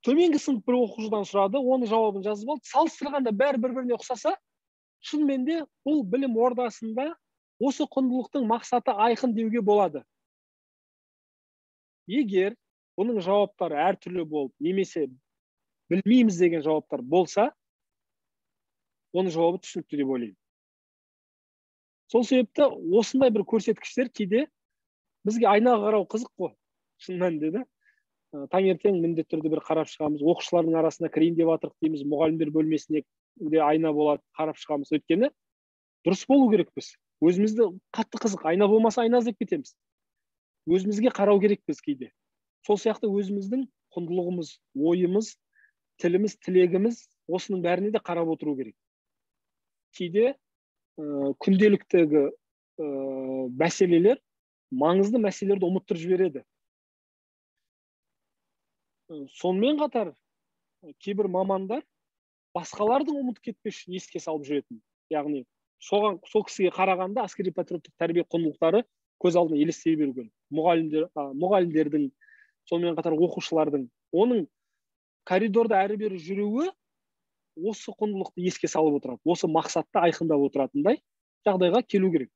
Төменгі сынып бір оқушыдан сұрады, оның жауабын жазып алды. Салыстырғанда бәрі бір-біріне ұқсаса, шынымен де бұл білім ордасында осы құндылықтың мақсаты айқын деуге болады. Егер бұның жауаптары әртүрлі болып, немесе білмейміз деген жауаптар болса, оның жауабы түсінікті деп ойлаймын. Сол себепті осындай бір көрсеткіштер кейде бізге айнаға қарау қызық қой, шын мәнінде де. Таңертең міндетті түрде бір қарап шығамыз, оқушылардың арасына кірейін деп жатырық дейміз, мұғалімдер бөлмесіне де айна болады, қарап шығамыз. Өйткені дұрыс болу керекпіз. Өзімізді қатты қызық, айна болмаса айна іздеп кетеміз. Өзімізге қарау керекпіз кейде. Сол сияқты өзіміздің құндылығымыз, ойымыз, тіліміз, тілегіміз, осының бәріне де қарап отыру керек. Кейде күнделіктегі мәселелер маңызды мәселелерді ұмыттырып жібереді. Сонымен қатар кейбір мамандар басқалардың ұмытып кетпес үшін еске салып жүретін. Яғни соған, сол кісіге қарағанда әскери патриоттық тәрбие құндылықтары көз алдына елестей беру керек. Мұғалімдердің, сонымен қатар оқушылардың, оның коридорда әрі бері жүруі осы құндылықты еске салып отырады, осы мақсатты айқындап отыратындай жағдайға келу керек.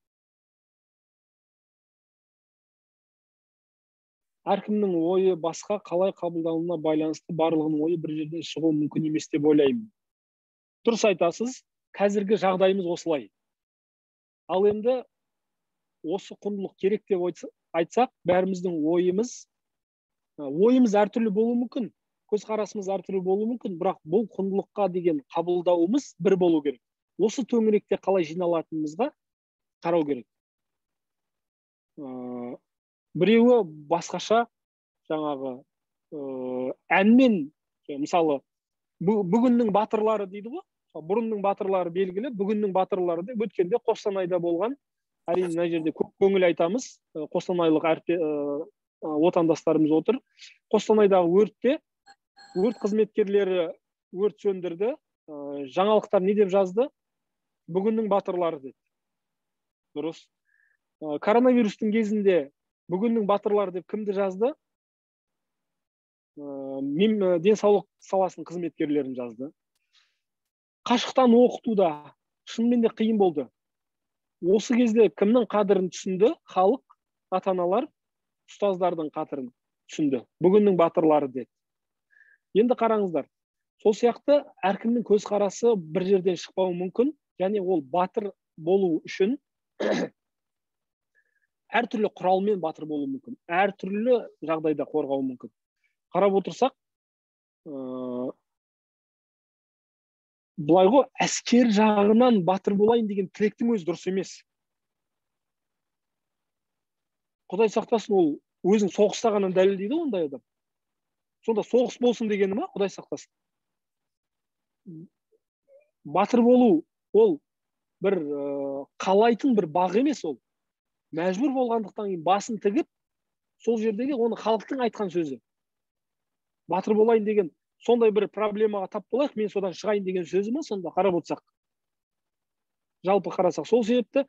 Әркімнің ойы басқа, қалай қабылдануына байланысты барлығының ойы бір жерден шығуы мүмкін емес деп ойлаймын. Дұрыс айтасыз, қазіргі жағдайымыз осылай. Ал енді осы құндылық керек деп айтсақ, бәріміздің ойымыз әртүрлі болуы мүмкін, көзқарасымыз әртүрлі болуы мүмкін, бірақ бұл құндылыққа деген қабылдауымыз бір болу керек. Осы төңіректе қалай жиналатынымызға қарау керек. Біреуі басқаша жаңағы әнмен, мысалы, бүгіннің батырлары дейді ғой, бұрынның батырлары белгілі, бүгіннің батырлары деп өткенде Қостанайда болған, әрине мына жерде көп көңіл айтамыз, қостанайлық отандастарымыз отыр. Қостанайдағы өртте өрт қызметкерлері өрт сөндірді, жаңалықтар не деп жазды? Бүгіннің батырлары деді. Дұрыс. Коронавирустың кезінде бүгіннің батырлары деп кімді жазды? Денсаулық саласының қызметкерлерін жазды. Қашықтан оқытуда шынымен де қиын болды. Осы кезде кімнің қадірін түсінді? Халық, ата-аналар, ұстаздардың қадірін түсінді. Бүгіннің батырлары деді. Енді қараңыздар, сол сияқты әркімнің көзқарасы бір жерден шықпауы мүмкін, және ол батыр болу үшін әртүрлі құралмен батыр болуы мүмкін, әртүрлі жағдайда қорғауы мүмкін. Қарап отырсақ, былай ғой, әскер жағынан батыр болайын деген тілектің өзі дұрыс емес. Құдай сақтасын, ол өзін соғыста ғана дәлелдейді ондай адам. Сонда соғыс болсын дегені ма, Құдай сақтасын. Батыр болу ол бір қалайтын бір бақ емес ол. Мәжбүр болғандықтан кейін басын тігіп, сол жердегі оны халықтың айтқан сөзі. Батыр болайын деген сондай бір проблемаға тап болайық, мен содан шығайын деген сөзі ма сонда, қарап отырсақ. Жалпы қарасақ, сол себепті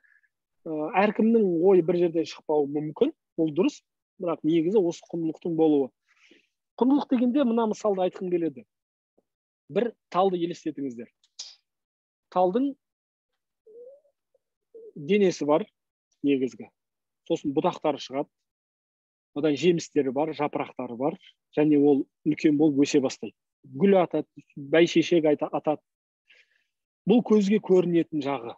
әркімнің ойы бір жерден шықпауы мүмкін, ол дұрыс, бірақ негізі осы құндылықтың болуы. Құндылық дегенде мына мысалды айтқым келеді. Бір талды елестетіңіздер. Талдың денесі бар негізгі. Сосын бұтақтары шығады. Одан жемістері бар, жапырақтары бар, және ол үлкен болып өсе бастайды. Гүл атады, бәйшешек атады. Бұл көзге көрінетін жағы.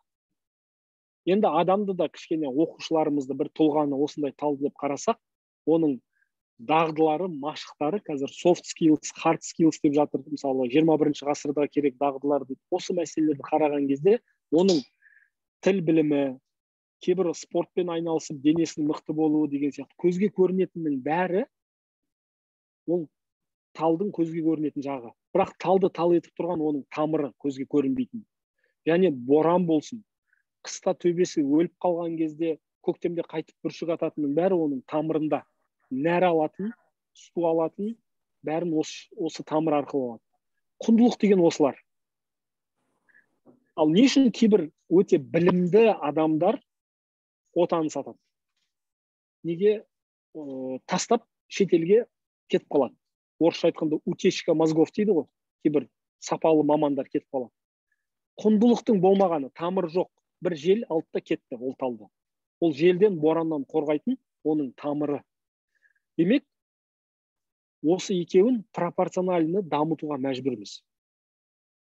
Енді адамды да кішкене оқушыларымызды бір тұлғаны осындай тал деп қарасақ, оның Дағдылары, машықтары қазір soft skills, hard skills деп жатыр. Мысалы, 21 ғасырда керек дағдылар деп. Осы мәселелерді қараған кезде оның тіл білімі, кейбір спортпен айналысып денесінің мықты болуы деген сияқты көзге көрінетіннің бәрі ол талдың көзге көрінетін жағы. Бірақ талды тал етіп тұрған оның тамыры көзге көрінбейтін. Және боран болсын, қыста төбесі өліп қалған кезде көктемде қайтып бүршік ататынның бәрі оның тамырында. Нәр алатын, су алатын, бәрін осы тамыр арқылы алады. Құндылық деген осылар. Ал не үшін кейбір өте білімді адамдар отанын сатады? Неге тастап шетелге кетіп қалады? Орысша айтқанда утечка мозгов дейді ғой. Кейбір сапалы мамандар кетіп қалады. Құндылықтың болмағаны, тамыр жоқ. Бір жел алды да кетті ол талды. Ол желден, бораннан қорғайтын оның тамыры. Демек, осы екеуін пропорционально дамытуға мәжбүрміз.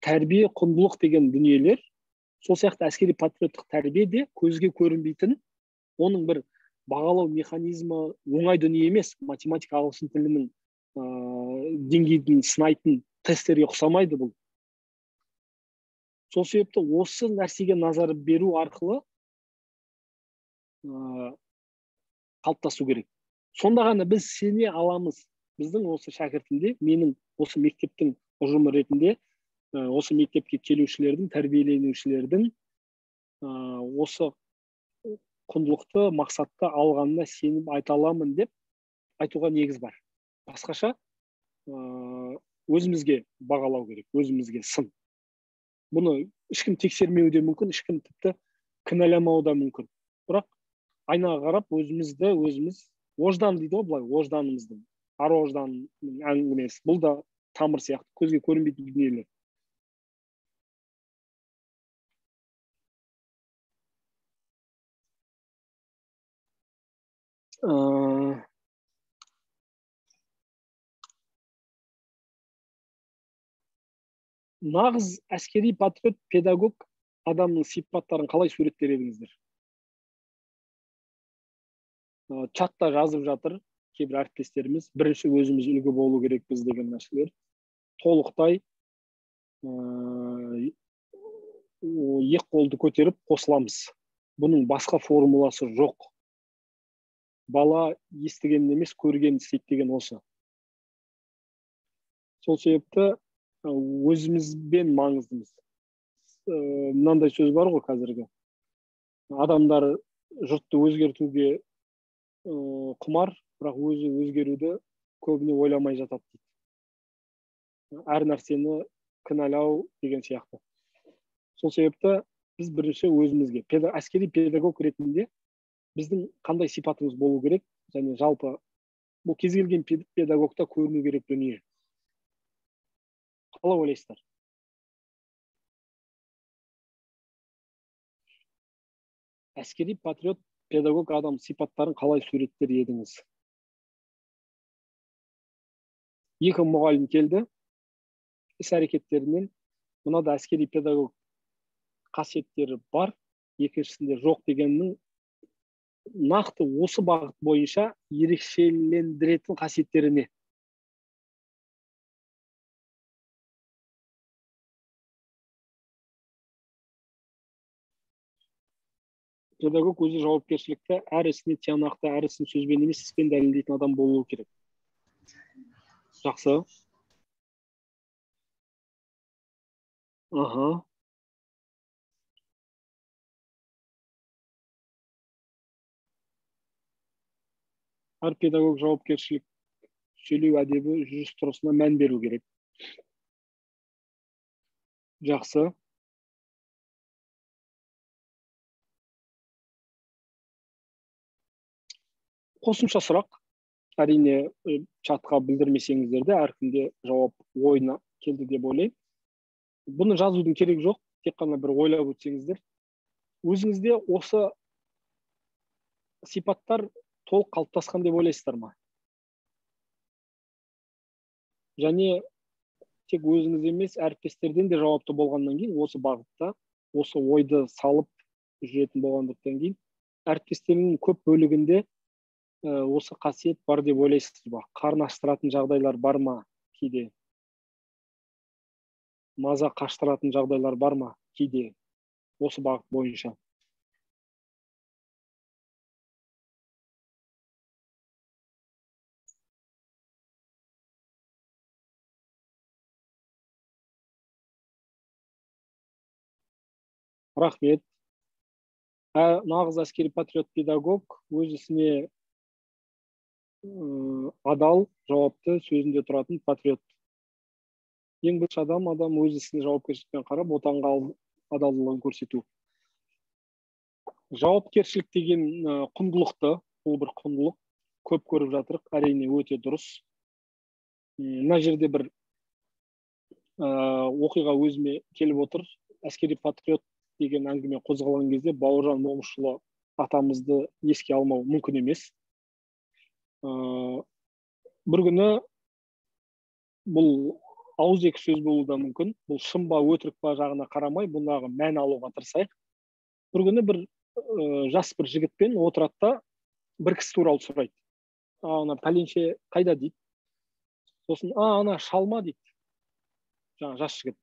Тәрбие, құндылық деген дүниелер, сол сияқты әскери патриоттық тәрбие де көзге көрінбейтін, оның бір бағалау механизмі оңай дүние емес. Математика, ағылшын тілінің деңгейін сынайтын тесттерге ұқсамайды бұл. Сол себепті осы нәрсеге назар беру арқылы қалыптасу керек. Сонда ғана біз сене аламыз. Біздің осы шәкіртімде, менің осы мектептің ұжымы ретінде, осы мектепке келушілердің, тәрбиеленушілердің осы құндылықты, мақсатты алғанына сеніп айта аламын деп айтуға негіз бар. Басқаша өзімізге бағалау керек, өзімізге сын. Бұны ешкім тексермеуі де мүмкін, ешкім тіпті кінәламауы да мүмкін. Бірақ айнаға қарап өзімізді өзіміз ождан дейді ғой, былай ожданымыздың, ар ожданның әңгімесі. Бұл да тамыр сияқты көзге көрінбейтін дүниелер. Нағыз әскери патриот педагог адамның сипаттарын қалай суреттер едіңіздер? Чатта жазып жатыр кейбір әріптестеріміз, бірінші өзіміз үлгі болу керекпіз деген нәрселер. Толықтай екі қолды көтеріп қосыламыз. Бұның басқа формуласы жоқ. Бала естігенін емес, көргенін істейді деген осы. Сол себепті өзімізбен маңыздымыз. Мынандай сөз бар ғой қазіргі. Адамдар жұртты өзгертуге құмар, бірақ өзі өзгеруді көбіне ойламай жатады дейді. Әр нәрсені кінәлау деген сияқты. Сол себепті біз бірінші өзімізге, әскери педагог ретінде біздің қандай сипатымыз болу керек, және жалпы бұл кез келген педагогта көріну керек дүние. Қалай ойлайсыздар? Әскери патриот педагог адам сипаттарын қалай суреттер едіңіз? Екі мұғалім келді, іс әрекеттерінен мынада әскери педагог қасиеттері бар, екіншісінде жоқ дегеннің нақты осы бағыт бойынша ерекшелендіретін қасиеттері не? Педагог өзі жауапкершілікті, әр ісіне тиянақты, әр ісін сөзбен емес, іспен дәлелдейтін адам болуы керек. Жақсы. Аха. Әр педагог жауапкершілік, сөйлеу әдебі, жүріс тұрысына мән беру керек. Жақсы. Қосымша сұрақ, әрине чатқа білдірмесеңіздер де әркімде жауап ойына келді деп ойлаймын. Бұны жазудың керегі жоқ, тек қана бір ойлап өтсеңіздер. Өзіңізде осы сипаттар толық қалыптасқан деп ойлайсыздар ма? Және тек өзіңіз емес, әріптестерден де жауапты болғаннан кейін осы бағытта, осы ойды салып жүретін болғандықтан кейін әріптестердің көп бөлігінде Осы қасиет бар деп ойлайсыз ба? Қарын аштыратын жағдайлар бар ма кейде? Маза қаштыратын жағдайлар бар ма кейде осы бағыт бойынша? Рахмет. Нағыз әскери патриот педагог өз ісіне адал, жауапты, сөзінде тұратын патриот. Ең бірінші адам өз ісіне жауапкершілікпен қарап, отанға адалдығын көрсету. Жауапкершілік деген құндылықты, бұл бір құндылық, көп көріп жатырық, әрине өте дұрыс. Мына жерде бір оқиға өзіме келіп отыр. Әскери патриот деген әңгіме қозғалған кезде Бауыржан Момышұлы атамызды еске алмау мүмкін емес. Бір күні бұл ауызекі сөз болуы да мүмкін, бұл шын ба өтірік па жағына қарамай, бұндағы мән алуға тырысайық. Бір күні бір жас бір жігітпен отырады да бір кісі туралы сұрайды. Ана пәленше қайда дейді. Сосын ана шалма дейді. Жаңа жас жігіт.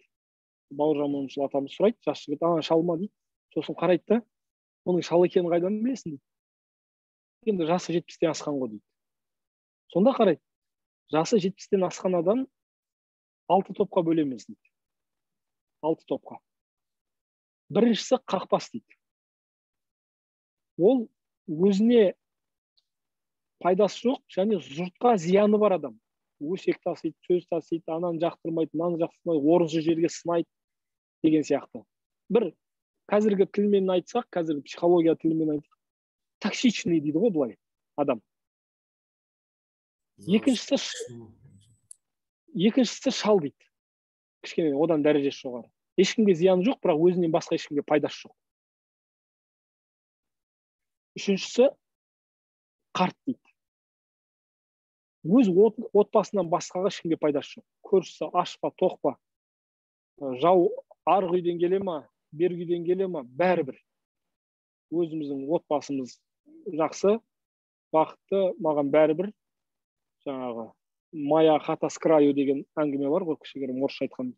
Бауыржан Момышұлы атамыз сұрайды, жас жігіт ана шалма дейді. Сосын қарайды да, оның шал екенін қайдан білесің дейді. Енді жасы 70-тен асқан ғой дейді. Сонда қарайды, жасы 70-тен асқан адам 6 топқа бөлеміз дейді. 6 топқа. Біріншісі қақпас дейді. Ол өзіне пайдасы жоқ және жұртқа зияны бар адам. Өсек тасиды, сөз тасиды, ананы жақтырмайды, мынаны жақтырмайды, орынсыз жерге сынайды деген сияқты. Бір қазіргі тілмен айтсақ, қазіргі психология тілімен айтсақ, токсичный дейді ғой былай адам. Екіншісі шал дейді. Кішкене одан дәрежесі жоғары. Ешкімге зияны жоқ, бірақ өзінен басқа ешкімге пайдасы жоқ. Үшіншісі қарт дейді. Өз отбасынан басқаға ешкімге пайдасы жоқ. Көршісі аш па, тоқ па, жау арғы үйден келе ма, бергі үйден келе ма, бәрібір. Өзіміздің отбасымыз жақсы, бақытты, маған бәрібір. Жаңағы моя хата с краю деген әңгіме бар ғой, кішігірім орысша айтқан.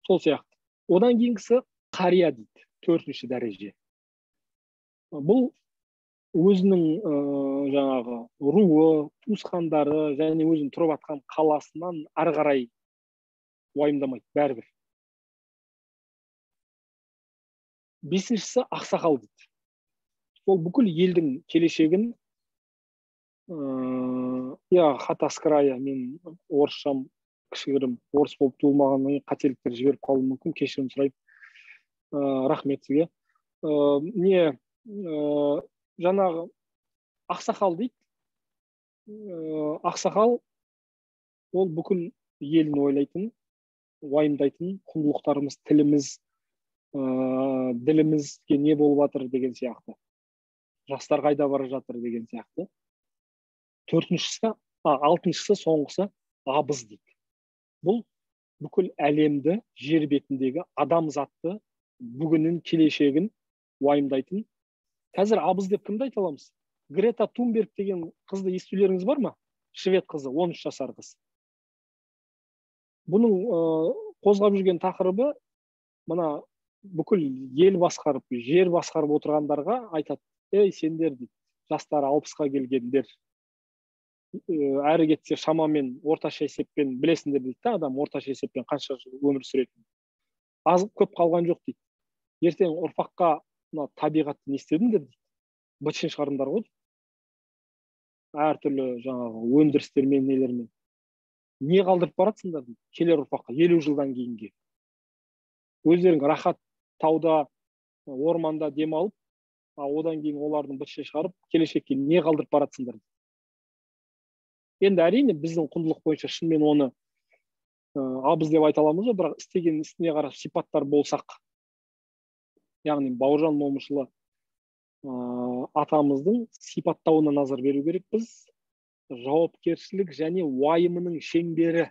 Сол сияқты. Одан кейінгісі қария дейді, төртінші дәреже. Бұл өзінің жаңағы руы, туысқандары және өзінің тұрып атқан қаласынан ары қарай уайымдамайды, бәрібір. Бесіншісі ақсақал дейді. Ол бүкіл елдің келешегін, хата с края, мен орысшам кішігірім орыс болып туылмағаннан кейін қателіктер жіберіп қалуым мүмкін, кешірім сұраймын. Рахмет сізге. Жаңағы ақсақал дейді. Ақсақал ол бүкіл елін ойлайтын, уайымдайтын, құндылықтарымыз, тіліміз, ділімізге не болып жатыр деген сияқты. Жастар қайда бара жатыр деген сияқты. Төртіншісі, алтыншысы, соңғысы абыз дейді. Бұл бүкіл әлемді, жер бетіндегі адамзатты, бүгінін, келешегін уайымдайтын. Қазір абыз деп кімді айта аламыз? Грета Тунберг деген қызды естулеріңіз бар ма? Швед қызы, 13 жасар қыз. Бұның қозғап жүрген тақырыбы мына бүкіл ел басқарып, жер басқарып отырғандарға айтады. Ей, сендер дейді, жастары 60-қа келгендер, әрі кетсе шамамен орташа есеппен білесіңдер дейді да, адам орташа есеппен қанша жыл өмір сүретінін. Аз көп қалған жоқ дейді. Ертең ұрпаққа мына табиғатты не істедіңдер дейді. Бытшын шығарыңдар ғой дейді. Әртүрлі жаңағы өндірістермен, нелермен. Не қалдырып баратсыңдар дейді келер ұрпаққа 50 жылдан кейінге. Өздерің рахат тауда, орманда демалып, одан кейін олардың бытшын шығарып, келешекке не қалдырып баратсыңдар дейді. Енді әрине біздің құндылық бойынша шынымен оны абыз деп айта аламыз ғой, бірақ істеген ісіне қарап сипаттар болсақ, яғни Бауыржан Момышұлы атамыздың сипаттауына назар беру керекпіз. Жауапкершілік және уайымының шеңбері,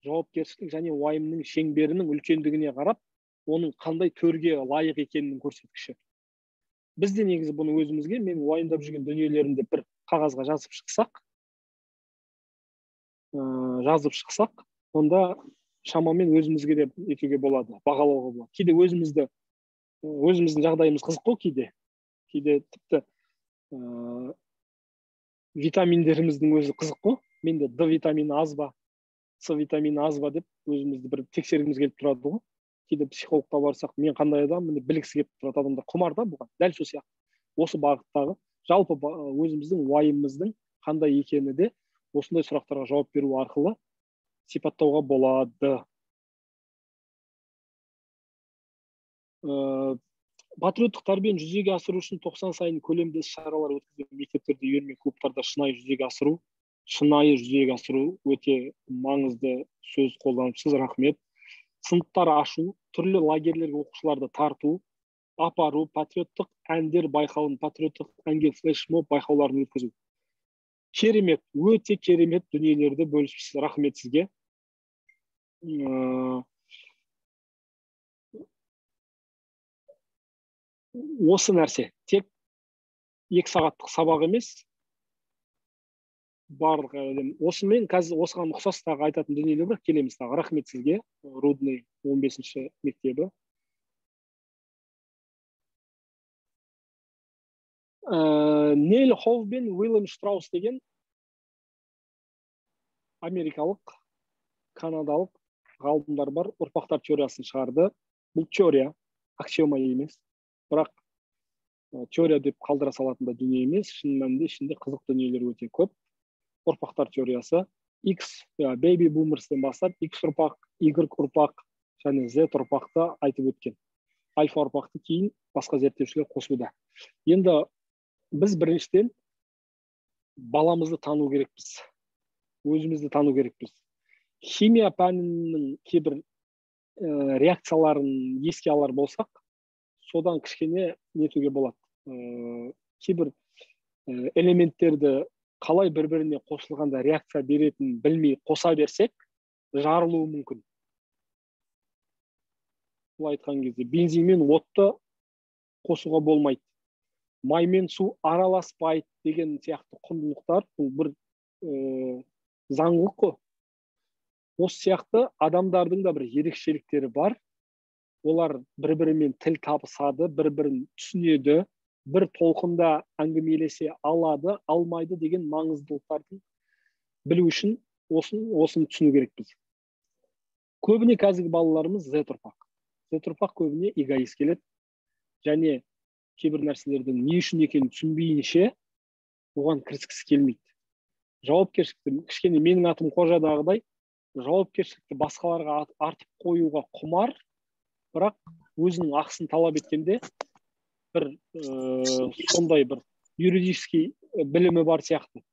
жауапкершілік және уайымның шеңберінің үлкендігіне қарап, оның қандай төрге лайық екенінің көрсеткіші. Біз де негізі бұны өзімізге, мен уайымдап жүрген дүниелерімді бір қағазға жазып шықсақ, онда шамамен өзімізге де етуге болады, бағалауға болады. Кейде өзіміздің жағдайымыз қызық қой кейде. Кейде тіпті витаминдеріміздің өзі қызық қой. Менде Д витамині аз ба, С витамині аз ба деп өзімізді бір тексергіміз келіп тұрады ғой. Кейде психологқа барсақ, мен қандай адаммын деп білгісі келіп тұрады адамдар, құмар да бұған. Дәл сол сияқты. Осы бағыттағы жалпы өзіміздің уайымымыздың қандай екені де осындай сұрақтарға жауап беру арқылы сипаттауға болады. Патриоттық тәрбиені жүзеге асыру үшін 90 сайын көлемді іс-шаралар өткізу, мектептерде, үйірме клубтарда шынайы жүзеге асыру өте маңызды сөз қолданыпсыз, рахмет. Сыныптар ашу, түрлі лагерлерге оқушыларды тарту, апару, патриоттық әндер байқауын, патриоттық әнге флешмоб байқауларын өткізу. Керемет, өте керемет дүниелерді бөлісіпсіз, рахмет сізге. Осы нәрсе тек 2 сағаттық сабақ емес, барлық әлем. Осымен қазір осыған ұқсас тағы айтатын дүниелер бар, келеміз тағы. Рахмет сізге, Рудный 15-ші мектебі. Нель Хов бен Уильям Штраус деген америкалық, канадалық ғалымдар бар, ұрпақтар теориясын шығарды. Бұл теория, аксиома емес, бірақ теория деп қалдыра салатын да дүние емес. Шын мәнінде ішінде қызық дүниелер өте көп. Ұрпақтар теориясы X, baby boomers'тен бастап X ұрпақ, Y ұрпақ және Z ұрпақты айтып өткен. Альфа ұрпақты кейін басқа зерттеушілер қосуда. Енді біз біріншіден баламызды тану керекпіз, өзімізді тану керекпіз. Химия пәнінің кейбір реакцияларын еске алар болсақ, содан кішкене нетуге болады. Кейбір элементтерді қалай бір-біріне қосылғанда реакция беретінін білмей қоса берсек, жарылуы мүмкін. Бұл айтқан кезде бензин мен отты қосуға болмайды, май мен су араласпайды деген сияқты құндылықтар, бұл бір заңдылық қой. Осы сияқты адамдардың да бір ерекшеліктері бар. Олар бір-бірімен тіл табысады, бір-бірін түсінеді, бір толқында әңгімелесе алады, алмайды деген маңыздылықтарды білу үшін осыны түсіну керекпіз. Көбіне қазіргі балаларымыз Z ұрпақ. Z ұрпақ көбіне эгоист келеді және кейбір нәрселердің не үшін екенін түсінбейінше оған кіріскісі келмейді. Жауапкершілікті, кішкене менің атым Қожадағыдай, жауапкершілікті басқаларға артып қоюға құмар, бірақ өзінің ақысын талап еткенде бір сондай бір юридический білімі бар сияқты,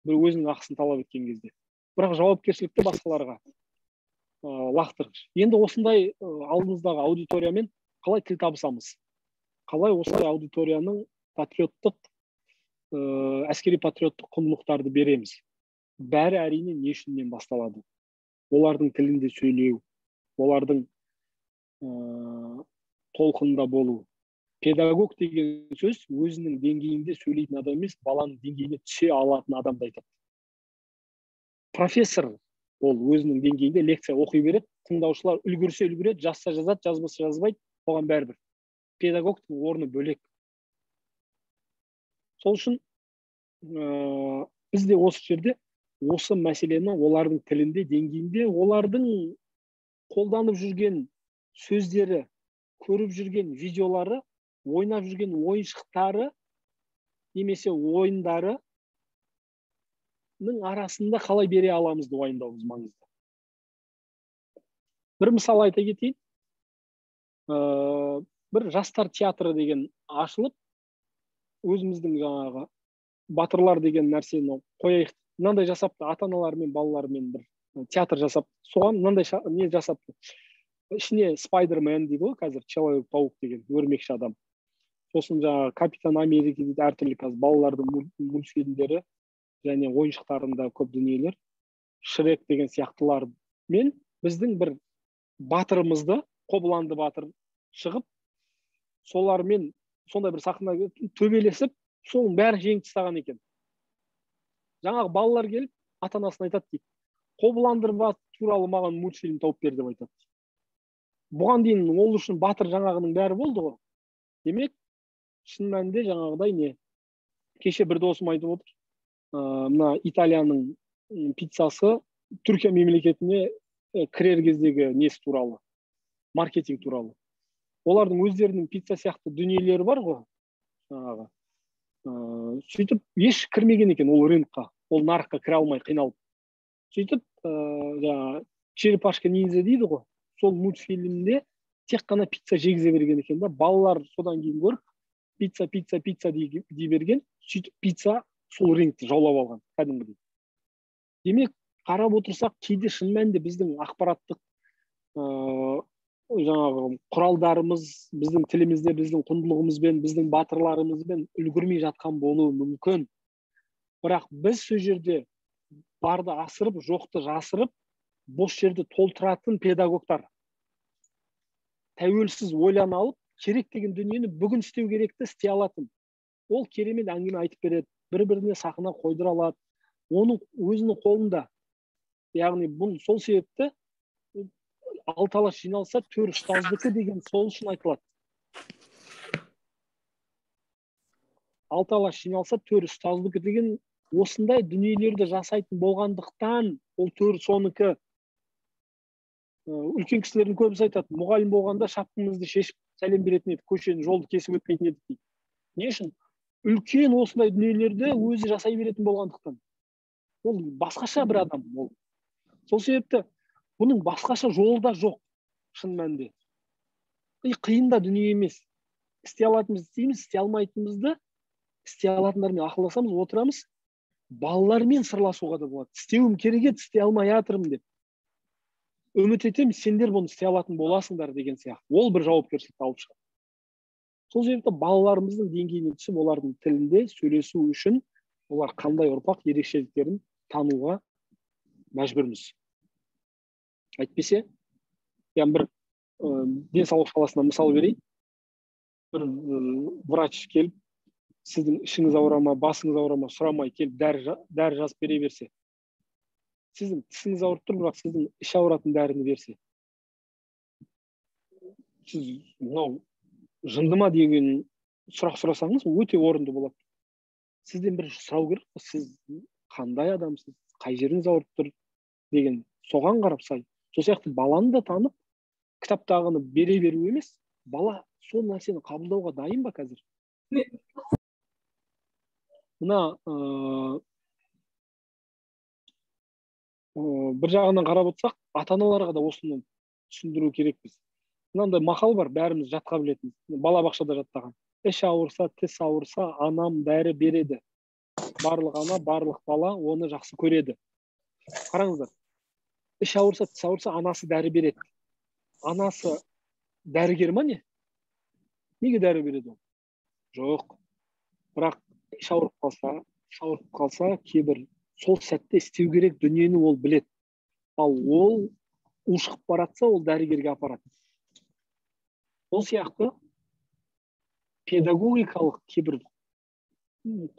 бір өзінің ақысын талап еткен кезде, бірақ жауапкершілікті басқаларға лақтырғыш. Енді осындай алдымыздағы аудиториямен қалай тіл табысамыз? Қалай осындай аудиторияның патриоттық, әскери патриоттық құндылықтарды береміз? Бәрі әрине не үшіннен басталады. Олардың тілінде сөйлеу, олардың толқынында болу. Педагог деген сөз өзінің деңгейінде сөйлейтін адам емес, баланың деңгейіне түсе алатын адамды айтады. Профессор ол өзінің деңгейінде лекция оқи береді, тыңдаушылар үлгерсе үлгереді, жазса жазады, жазбаса жазбайды, оған бәрібір. Педагогтың орны бөлек. Сол үшін біз де осы жерде осы мәселені олардың тілінде, деңгейінде, олардың қолданып жүрген сөздері, көріп жүрген видеолары, ойнап жүрген ойыншықтары немесе ойындарының арасында қалай бере аламызды уайымдауымыз маңызды. Бір мысал айта кетейін. Бір жастар театры деген ашылып, өзіміздің жаңағы батырлар деген нәрсені қояйық. Мынандай жасапты, ата-аналармен, балалармен бір театр жасап, соған мынандай не жасапты. Ішіне Спайдермен дейді ғой қазір, Человек-паук деген өрмекші адам. Сосын жаңағы Капитан Америка дейді, әртүрлі қазір балалардың мультфильмдері және ойыншықтарында көп дүниелер, Шрек деген сияқтылар мен біздің бір батырымызды, Қобыланды батыр шығып, солармен Сондай бір сахна төбелесіп, соның бәрін жеңіп тастаған екен. Жаңағы балалар келіп ата анасына айтады дейді: Қобыланды туралы маған мультфильм тауып бер деп айтады. Бұған дейін ол үшін батыр жаңағының бәрі болды ғой. Демек, шын мәнінде жаңағыдай не? Кеше бір досым айтып отыр, мына Италияның пиццасы Түркия мемлекетіне кірер кездегі несі туралы, маркетинг туралы. Олардың өздерінің пицца сияқты дүниелері бар ғой, жаңағы. Сөйтіп еш кірмеген екен ол рынокқа, ол нарыққа кіре алмай қиналып. Сөйтіп жаңағы «Черепашка ниндзя» дейді ғой, сол мультфильмде тек қана пицца жегізе берген екен да, балалар содан кейін көріп пицца, пицца, пицца дей берген. Сөйтіп пицца сол рынокты жаулап алған кәдімгідей. Демек, қарап отырсақ, кейде шын мәнінде біздің ақпараттық жаңағы құралдарымыз біздің тілімізде, біздің құндылығымызбен, біздің батырларымызбен үлгермей жатқан болуы мүмкін. Бірақ біз сол жерде барды асырып, жоқты жасырып, бос жерді толтыратын педагогтар. Тәуелсіз ойлана алып, керек деген дүниені бүгін істеу керекті істей алатын. Ол керемет әңгіме айтып береді, бір-біріне сахна қойдыра алады. Оның өзінің қолында. Яғни бұл сол себепті алты алаш жиналса төр ұстаздікі деген сол үшін айтылады. Алты алаш жиналса төр ұстаздікі деген осындай дүниелерді жасайтын болғандықтан ол төр соныкі. Үлкен кісілердің көбісі айтады, мұғалім болғанда шапкамызды шешіп сәлем беретін едік, көшені, жолды кесіп өтпейтін едік дейді. Не үшін? Үлкен осындай дүниелерді өзі жасай беретін болғандықтан. Ол басқаша бір адам ол. Сол себепті бұның басқаша жолы да жоқ, шын мәнінде. Қиын да дүние емес. Істей алатынымызды істейміз, істей алмайтынымызды істей алатындармен ақылдасамыз, отырамыз. Балалармен сырласуға да болады. Істеуім керек еді, істей алмай жатырмын деп. Үміт етемін, сендер бұны істей алатын боласыңдар деген сияқты. Ол бір жауапкершілікті алып шығады. Сол себепті балаларымыздың деңгейіне түсіп, олардың тілінде сөйлесу үшін олар қандай ұрпақ ерекшеліктерін тануға мәжбүрміз. Әйтпесе, яғни бір денсаулық саласынан мысал берейін. Бір врач келіп, сіздің ішіңіз ауыра ма, басыңыз ауыра ма сұрамай келіп дәрі жазып бере берсе, сіздің тісіңіз ауырып тұр, бірақ сіздің іш ауыратын дәріні берсе, сіз мынау жынды ма деген сұрақ сұрасаңыз өте орынды болады. Сізден бір сұрау керек, сіз қандай адамсыз, қай жеріңіз ауырып тұр деген, соған қарап сай. Сол сияқты баланы да танып, кітаптағыны бере беру емес, бала сол нәрсені қабылдауға дайын ба қазір? Мына бір жағынан қарап отырсақ, ата-аналарға да осыны түсіндіру керекпіз. Мынандай мақал бар, бәріміз жатқа білетін, балабақшада жаттаған. Іш ауырса, тіс ауырса, анам дәрі береді. Барлық ана, барлық бала оны жақсы көреді. Қараңыздар, іш ауырса, тіс ауырса, анасы дәрі береді. Анасы дәрігер ма не? Неге дәрі береді ол? Жоқ. Бірақ іш ауырып қалса, тіс ауырып қалса, кейбір сол сәтте істеу керек дүниені ол біледі. Ал ол ушығып баратса, ол дәрігерге апарады. Ол сияқты педагогикалық кейбір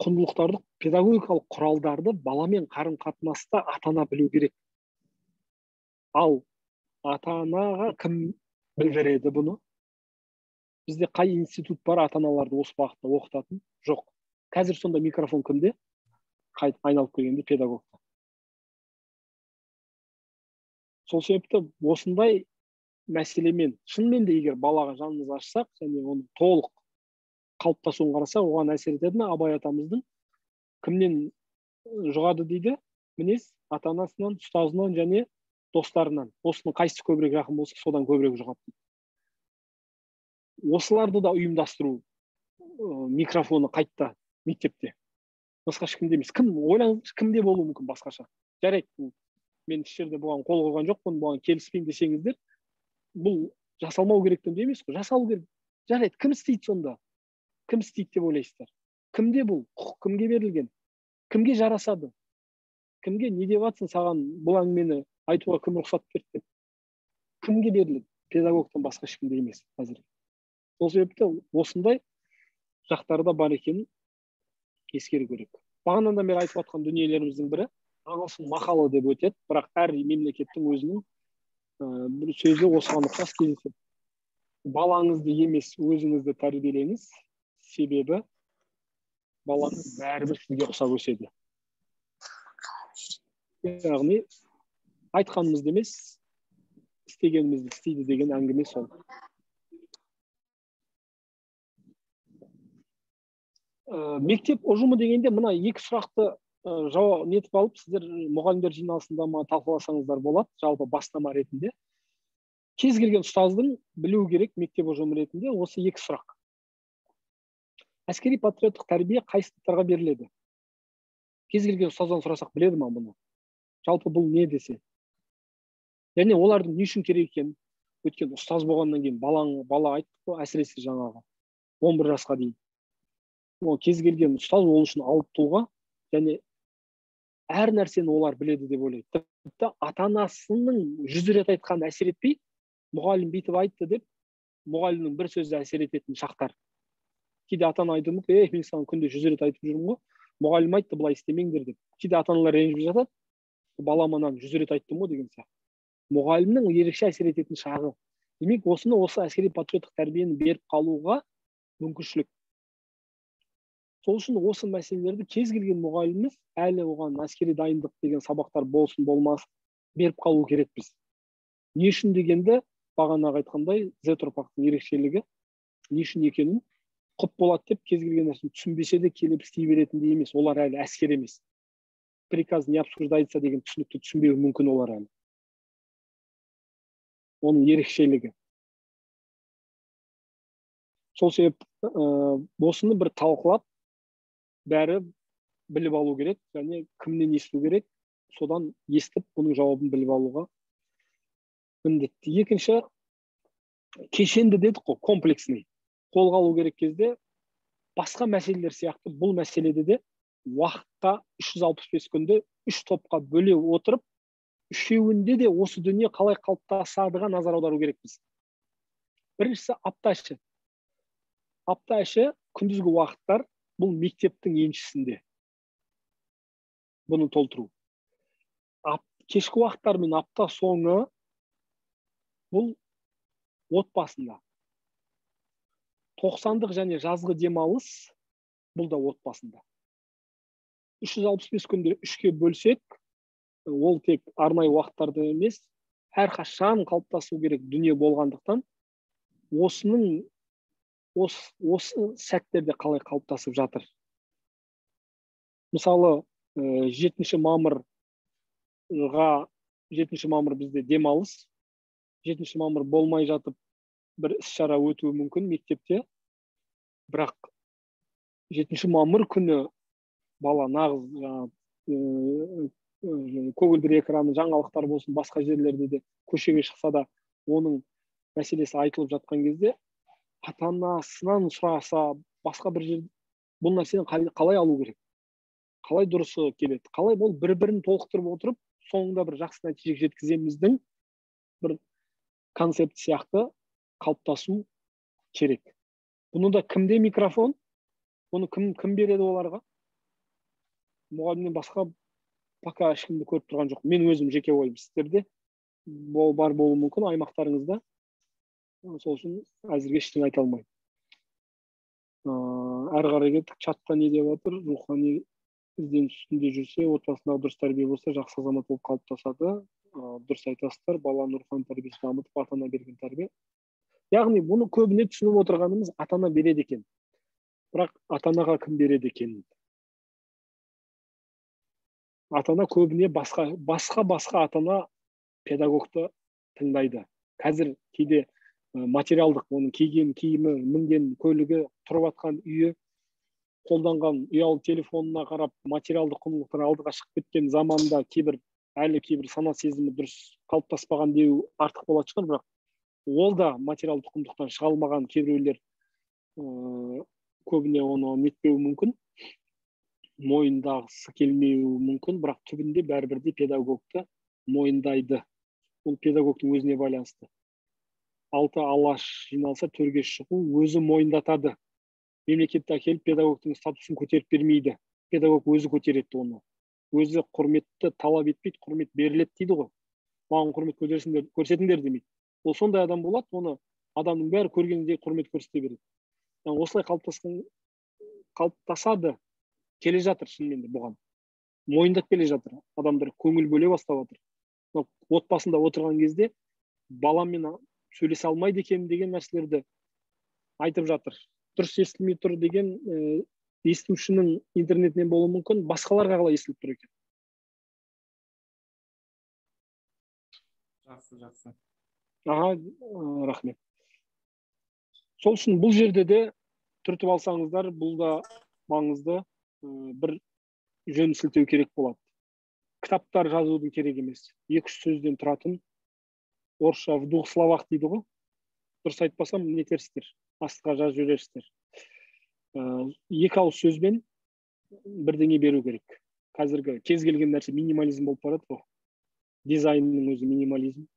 құндылықтарды, педагогикалық құралдарды баламен қарым-қатынаста ата-ана білу керек. Ал ата-анаға кім білдіреді бұны? Бізде қай институт бар ата-аналарды осы бағытта оқытатын? Жоқ. Қазір сонда микрофон кімде? Қайтып айналып келгенде педагогта. Сол себепті осындай мәселемен шынымен де егер балаға жанымыз ашсақ және оны толық қалыптасуын қарасақ, оған әсер ететін Абай атамыздың кімнен жұғады дейді? Мінез ата-анасынан, ұстазынан және достарынан. Осының қайсысы көбірек жақын болса, содан көбірек жұғады дейді. Осыларды да ұйымдастыру микрофоны қайтта мектепте. Басқа ешкімде емес. Кім ойлаңызшы, кімде болуы мүмкін басқаша? Жарайды, мен еш жерде бұған қол қойған жоқпын, бұған келіспеймін десеңіздер, бұл жасалмау керек дүние емес қой, жасалу керек. Жарайды, кім істейді сонда? Кім істейді деп ойлайсыздар? Кімде бұл? Құқық кімге берілген? Кімге жарасады? Кімге не деп атсың, саған бұл әңгімені айтуға кім рұқсат берді деп? Кімге беріледі? Педагогтан басқа ешкімде емес қазір. Сол себепті осындай жақтары да бар екенін ескеру керек. Бағанадан бері айтып жатқан дүниелеріміздің бірі ағылшын мақалы деп өтеді, бірақ әр мемлекеттің өзінің бір сөзі осыған ұқсас кездеседі. Балаңызды емес, өзіңізді тәрбиелеңіз, себебі балаңыз бәрібір сізге ұқсап өседі. Яғни айтқанымызды емес, істегенімізді істейді деген әңгіме сол. Мектеп ұжымы дегенде мына екі сұрақты жауап нетіп алып, сіздер мұғалімдер жиналысында ма талқыласаңыздар болады, жалпы бастама ретінде. Кез келген ұстаздың білуі керек мектеп ұжымы ретінде осы екі сұрақ. Әскери патриоттық тәрбие қай сыныптарға беріледі? Кез келген ұстаздан сұрасақ біледі ма бұны? Жалпы бұл не десе? Және олардың не үшін керек екенін, өйткені ұстаз болғаннан кейін бала айтты ғой, әсіресе жаңағы 11 жасқа дейін. Ол кез келген ұстаз ол үшін алып тұлға, және әр нәрсені олар біледі деп ойлайды. Тіпті ата-анасының 100 рет айтқанын әсер етпей, мұғалім бүйтіп айтты деп, мұғалімнің бір сөзі әсер ететін шақтар. Кейде ата-ана айтуы мүмкін, мен саған күнде 100 рет айтып жүрмін ғой, мұғалім айтты былай істемеңдер деп. Кейде ата-аналар ренжіп жатады, балам ананы 100 рет айттым ғой деген сияқты. Мұғалімнің ерекше әсер ететін шағы. Демек, осыны осы әскери патриоттық тәрбиені беріп қалуға мүмкіншілік. Сол үшін осы мәселелерді кез келген мұғаліміміз әлі оған әскери дайындық деген сабақтар болсын болмасын беріп қалу керекпіз. Не үшін дегенді бағанағы айтқандай Z ұрпақтың ерекшелігі не үшін екенін құп болады деп кез келген нәрсені түсінбесе де келіп істей беретіндей емес, олар әлі әскер емес. Приказ не обсуждается деген түсінікті түсінбеуі мүмкін олар әлі. Оның ерекшелігі. Сол себеп осыны бір талқылап бәрі біліп алу керек, және кімнен есту керек, содан естіп бұның жауабын біліп алуға міндетті. Екінші, кешенді дедік қой, комплексный. Қолға алу керек кезде басқа мәселелер сияқты бұл мәселеде де уақытқа 365 күнді 3 топқа бөле отырып, үшеуінде де осы дүние қалай қалыптасадыға назар аудару керекпіз. Біріншісі апта іші. Апта іші күндізгі уақыттар бұл мектептің еншісінде. Бұны толтыру. Кешкі уақыттар мен апта соңы бұл отбасында. 90-дық және жазғы демалыс бұл да отбасында. 365 күнді 3-ке бөлсек, ол тек арнайы уақыттарда емес, әрқашан қалыптасу керек дүние болғандықтан, осының осы сәттерде қалай қалыптасып жатыр. Мысалы, 7 мамыр бізде демалыс, 7 мамыр болмай жатып бір іс-шара өтуі мүмкін мектепте, бірақ 7 мамыр күні бала нағыз көгілдір экраны, жаңалықтар болсын, басқа жерлерде де көшеге шықса да оның мәселесі айтылып жатқан кезде ата-анасынан сұраса, басқа бір жерде бұл нәрсені қалай алу керек, қалай дұрысы келеді, қалай бұл бір-бірін толықтырып отырып соңында бір жақсы нәтижеге жеткіземіздің бір концепт сияқты қалыптасу керек. Бұны да кімде микрофон, бұны кім береді оларға? Мұғалімнен басқа пока ешкімді көріп тұрған жоқ. Мен өзім жеке ойым, сіздерде бар болуы мүмкін аймақтарыңызда. Сол үшін әзірге ештеңе айта алмаймын. Әрі қарай кеттік. Чатта не деп жатыр? Рухани ізденіс үстінде жүрсе, отбасындағы дұрыс тәрбие болса, жақсы азамат болып қалыптасады. Дұрыс айтасыздар, баланың рухани тәрбиесін дамытып, ата-ана берген тәрбие. Яғни бұны көбіне түсініп отырғанымыз ата-ана береді екен. Бірақ ата-анаға кім береді екен? Ата-ана көбіне басқа ата-ана педагогты тыңдайды. Қазір кейде материалдық, оның киген киімі, мінген көлігі, тұрып атқан үйі, қолданған ұялы телефонына қарап материалдық құндылықтар алдыға шығып кеткен заманда кейбір әлі кейбір сана сезімі дұрыс қалыптаспаған деу артық болатын шығар, бірақ ол да материалдық құндылықтан шыға алмаған кейбіреулер көбіне оны нетпеуі мүмкін, мойындағысы келмеуі мүмкін, бірақ түбінде бәрібір де педагогты мойындайды. Ол педагогтың өзіне байланысты. 6 алаш жиналса төрге шығу өзі мойындатады. Мемлекетті әкеліп педагогтың статусын көтеріп бермейді. Педагог өзі көтереді оны. Өзі құрметті талап етпейді, құрмет беріледі дейді ғой. Маған құрмет көрсетіңдер демейді. Ол сондай адам болады, оны адамның бәрі көргенде құрмет көрсете береді. Осылай қалыптасады, келе жатыр шынымен де бұған. Мойындап келе жатыр. Адамдар көңіл бөле бастап жатыр. Отбасында отырған кезде баламмен сөйлесе алмайды екен деген нәрселерді айтып жатыр. Дұрыс естілмей тұр деген естушінің интернетінен болуы мүмкін, басқаларға қалай естіліп тұр екен? Жақсы, жақсы. Аға, рахмет. Сол үшін бұл жерде де түртіп алсаңыздар, бұл да маңызды бір жөн сілтеу керек болады. Кітаптар жазудың керек емес. 2-3 сөзден тұратын, орысша в двух словах дейді ғой. Дұрыс айтпасам, не терсіздер, астыға жазып жібересіздер. 2 ауыз сөзбен бірдеңе беру керек. Қазіргі кез келген нәрсе минимализм болып барады ғой. Дизайнның өзі минимализм.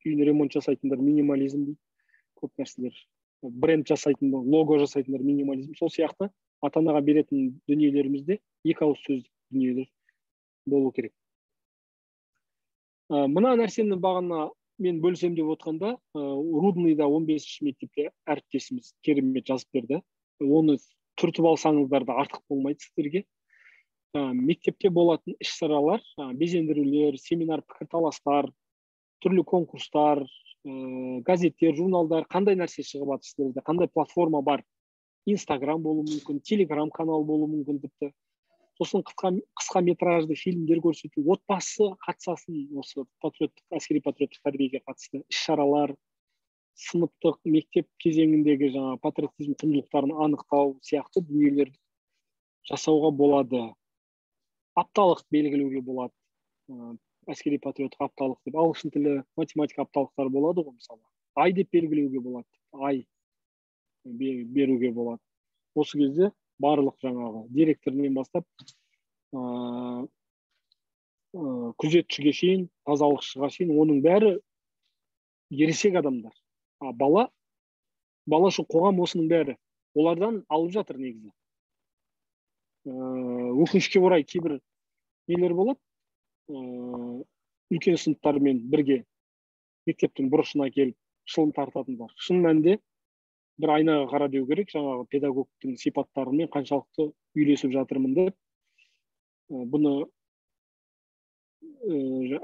Үйін ремонт жасайтындар минимализм дейді. Көп нәрселер. Бренд жасайтындар, лого жасайтындар минимализм. Сол сияқты ата-анаға беретін дүниелерімізде 2 ауыз сөздік дүниелер болу керек. Мына нәрсені бағана мен бөлсем деп отқанда, Рудныйда 15-ші мектепте әріптесіміз керемет жазып берді. Оны түртіп алсаңыздар да артық болмайды сіздерге. Мектепте болатын іс-шаралар, безендірулер, семинар, пікірталастар, түрлі конкурстар, газеттер, журналдар, қандай нәрсе шығып жатыр сіздерде, қандай платформа бар? Инстаграм болуы мүмкін, Телеграм канал болуы мүмкін тіпті. Сосын қысқа метражды фильмдер көрсету, отбасы қатысасын осы патриоттық, әскери патриоттық тәрбиеге қатысты іс-шаралар, сыныптық, мектеп кезеңіндегі жаңа патриотизм құндылықтарын анықтау сияқты дүниелерді жасауға болады. Апталық белгілеуге болады. Әскери патриоттық апталық деп ағылшын тілі, математика апталықтары болады ғой мысалы. Ай деп белгілеуге болады. Ай беруге болады. Осы кезде барлық жаңағы директорынан бастап күзетшіге шейін, тазалықшыға шейін, оның бәрі ересек адамдар. А бала үшін қоғам осының бәрі. Олардан алып жатыр негізі. Өкінішке орай кейбір нелер болады, үлкен сыныптармен бірге мектептің бұрышына келіп шылым тартатындар. Шын мәнінде бір айнаға қара деу керек, жаңағы педагогтың сипаттарымен қаншалықты үйлесіп жатырмын деп. Бұны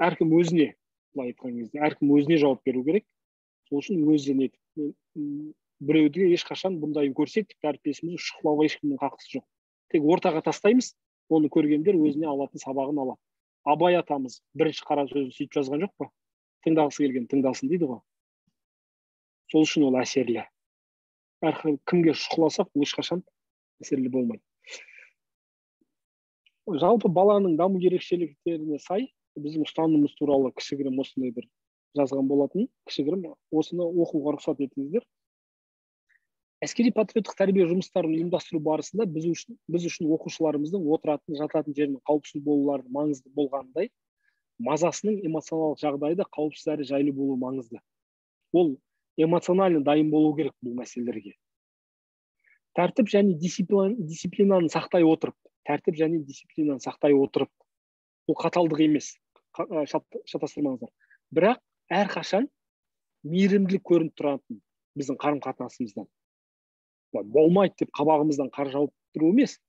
әркім өзіне, былай айтқан кезде, әркім өзіне жауап беру керек. Сол үшін өзі біреуге ешқашан бұндайын көрсек, тіпті әріптесімізді шұқылауға ешкімнің қақысы жоқ. Тек ортаға тастаймыз, оны көргендер өзіне алатын сабағын алады. Абай атамыз бірінші қара сөзін сөйтіп жазған жоқ па? Тыңдағысы келген тыңдасын дейді ғой. Сол үшін ол әсерлі. Әркім кімге шұқыласақ, ол ешқашан әсерлі болмайды. Жалпы баланың даму ерекшеліктеріне сай біздің ұстанымымыз туралы кішігірім осындай бір жазған болатын. Кішігірім осыны оқуға рұқсат етіңіздер. Әскери патриоттық тәрбие жұмыстарын ұйымдастыру барысында біз үшін оқушыларымыздың отыратын, жататын жерінің қауіпсіз болулары маңызды болғандай, мазасының эмоционалдық жағдайы да қауіпсіз әрі жайлы болуы маңызды. Ол эмоционально дайын болу керек бұл мәселелерге. Тәртіп және дисциплинаны сақтай отырып, тәртіп және дисциплинаны сақтай отырып, бұл қаталдық емес, шатастырмаңыздар. Бірақ әрқашан мейірімділік көрініп тұратын біздің қарым-қатынасымыздан. Болмайды деп қабағымыздан қар жауып тұру емес,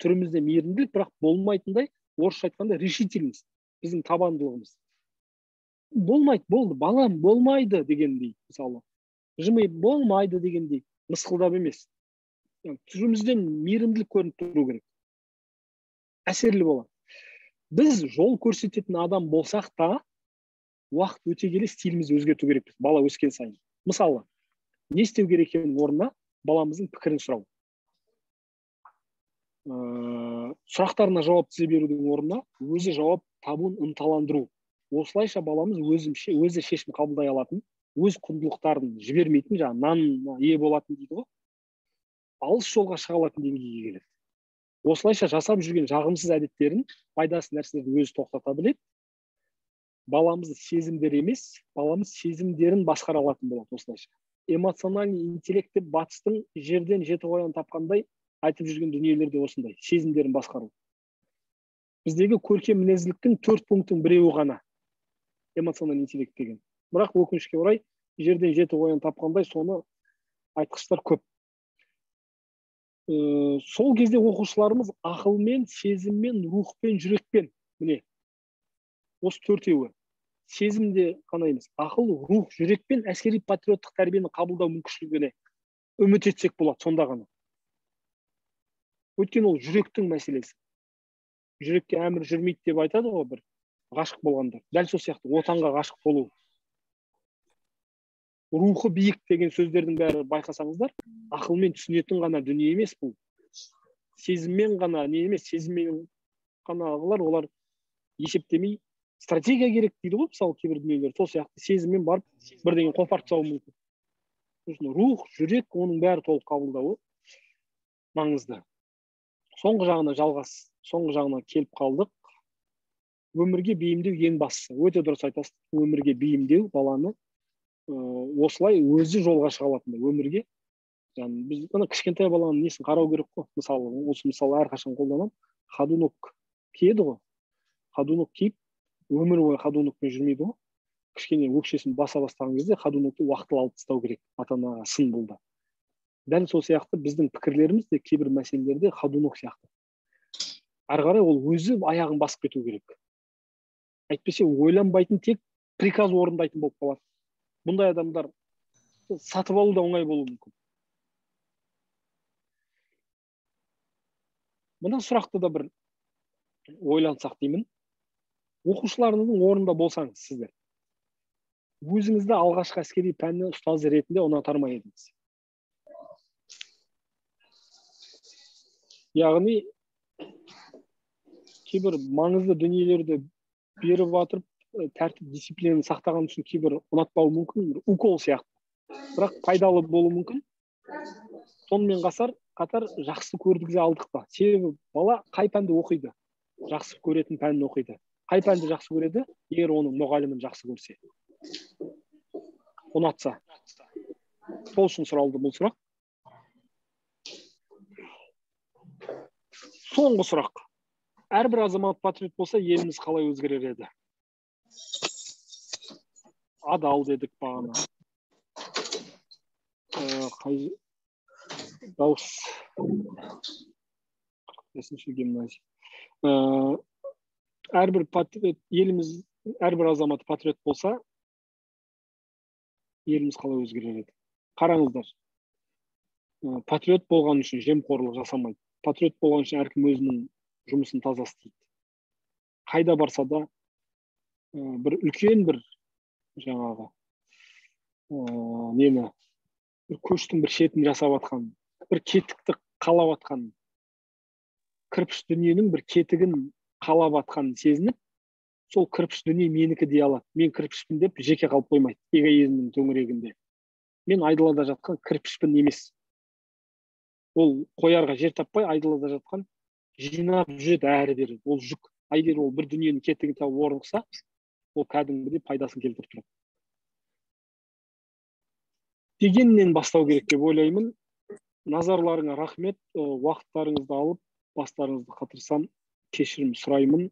түрімізде мейірімділік, бірақ болмайтындай, орысша айтқанда решительность, біздің табандылығымыз. Болмайды, болды, балам болмайды дегендей, мысалы. Жымиып болмайды дегендей, мысқылдап емес. Түрімізден мейірімділік көрініп тұру керек. Әсерлі болады. Біз жол көрсететін адам болсақ та, уақыт өте келе стилімізді өзгерту керекпіз, бала өскен сайын. Мысалы, не істеу керек екенін орнына баламыздың пікірін сұрау. Сұрақтарына жауап түзе берудің орнына өзі жауап табуын ынталандыру. Осылайша баламыз өзі шешім қабылдай алатын, өз құндылықтарын жібермейтін, жаңа нанына ие болатын дейді ғой. Алыс жолға шыға алатын деңгейге келеді. Осылайша жасап жүрген жағымсыз әдеттерін, пайдасыз нәрселерді өзі тоқтата біледі. Баламызды сезімдер емес, баламыз сезімдерін басқара алатын болады осылайша. Эмоциональный интеллект деп батыстың жерден жеті қоян тапқандай айтып жүрген дүниелер де осындай, сезімдерін басқару. Біздегі көркем мінезділіктің 4 пунктің біреуі ғана эмоциональный интеллект деген. Бірақ өкінішке орай жерден жеті қоян тапқандай соны айтқыштар көп. Сол кезде оқушыларымыз ақылмен, сезіммен, рухпен, жүрекпен, міне осы төртеуі, сезімде ғана емес, ақыл, рух, жүрекпен әскери патриоттық тәрбиені қабылдау мүмкіншілігіне үміт етсек болады сонда ғана. Өйткені ол жүректің мәселесі. Жүрекке әмір жүрмейді деп айтады ғой бір ғашық болғандар. Дәл сол сияқты отанға ғашық болу. Рухы биік деген сөздердің бәрі байқасаңыздар, ақылмен түсінетін ғана дүние емес бұл. Сезіммен ғана не емес, сезіммен ғанағылар олар есептемей стратегия керек дейді ғой, мысалы кейбір дүниелер сол сияқты сезіммен барып бірдеңе қопарып тастауы мүмкін. Сосын рух, жүрек, оның бәрі толық қабылдауы маңызды. Соңғы жағына жалғас, соңғы жағына келіп қалдық. Өмірге бейімдеу ең бастысы. Өте дұрыс айтасыз. Өмірге бейімдеу баланы осылай өзі жолға шыға алатындай өмірге. Яғни біз ана кішкентай баланың несін қарау керек қой. Мысалы, осы мысалы әрқашан қолданамын. Ходунок киеді ғой. Ходунок киіп өмір бойы ходунокпен жүрмейді ғой. Кішкене өкшесін баса бастаған кезде ходунокты уақытылы алып тастау керек. Ата-анаға сын болды. Дәл сол сияқты біздің пікірлеріміз де кейбір мәселелерде ходунок сияқты. Әрі қарай ол өзі аяғын басып кету керек. Әйтпесе ойланбайтын, тек приказ орындайтын болып қалады. Бұндай адамдар сатып алу да оңай болуы мүмкін. Мына сұрақты да бір ойлансақ деймін. Оқушыларыңыздың орнында болсаңыз сіздер, өзіңізді алғашқы әскери пәнні ұстазы ретінде ұнатар ма едіңіз? Яғни кейбір маңызды дүниелерді беріп жатып, тәртіп, дисциплинаны сақтаған үшін кейбір ұнатпауы мүмкін, бір укол сияқты. Бірақ пайдалы болуы мүмкін. Сонымен қатар жақсы көрдігізе алдық па? Себебі бала қай пәнді оқиды? Жақсы көретін пәнін оқиды. Қай пәнді жақсы көреді? Егер оның мұғалімін жақсы көрсе, ұнатса. Сол үшін сұралды бұл сұрақ. Соңғы сұрақ. Әрбір азамат патриот болса, еліміз қалай өзгерер еді? Адал дедік бағана. Дауыс 45-ші гимназия. Әрбір патриот, еліміз, әрбір азамат патриот болса, еліміз қалай өзгерер еді? Қараңыздар. Патриот болған үшін жемқорлық жасамайды. Патриот болған үшін әркім өзінің жұмысын таза істейді. Қайда барса да бір үлкен бір жаңағы нені, бір көштің бір шетін жасап атқан, бір кетікті қалап атқан, кірпіш дүниенің бір кетігін қалап атқанын сезініп, сол кірпіш дүние менікі дей алады. Мен кірпішпін деп жеке қалып қоймайды эгоизмнің төңірегінде. Мен айдалада жатқан кірпішпін емес. Ол қоярға жер таппай айдалада жатқан жинап жүреді әрі бері. Ол жүк. Егер ол бір дүниенің кетігін тауып орнықса, ол кәдімгідей пайдасын келтіріп тұрады. Дегеннен бастау керек деп ойлаймын. Назарларыңа рахмет. Уақыттарыңызды алып, бастарыңызды қатырсам, кешірім сұраймын.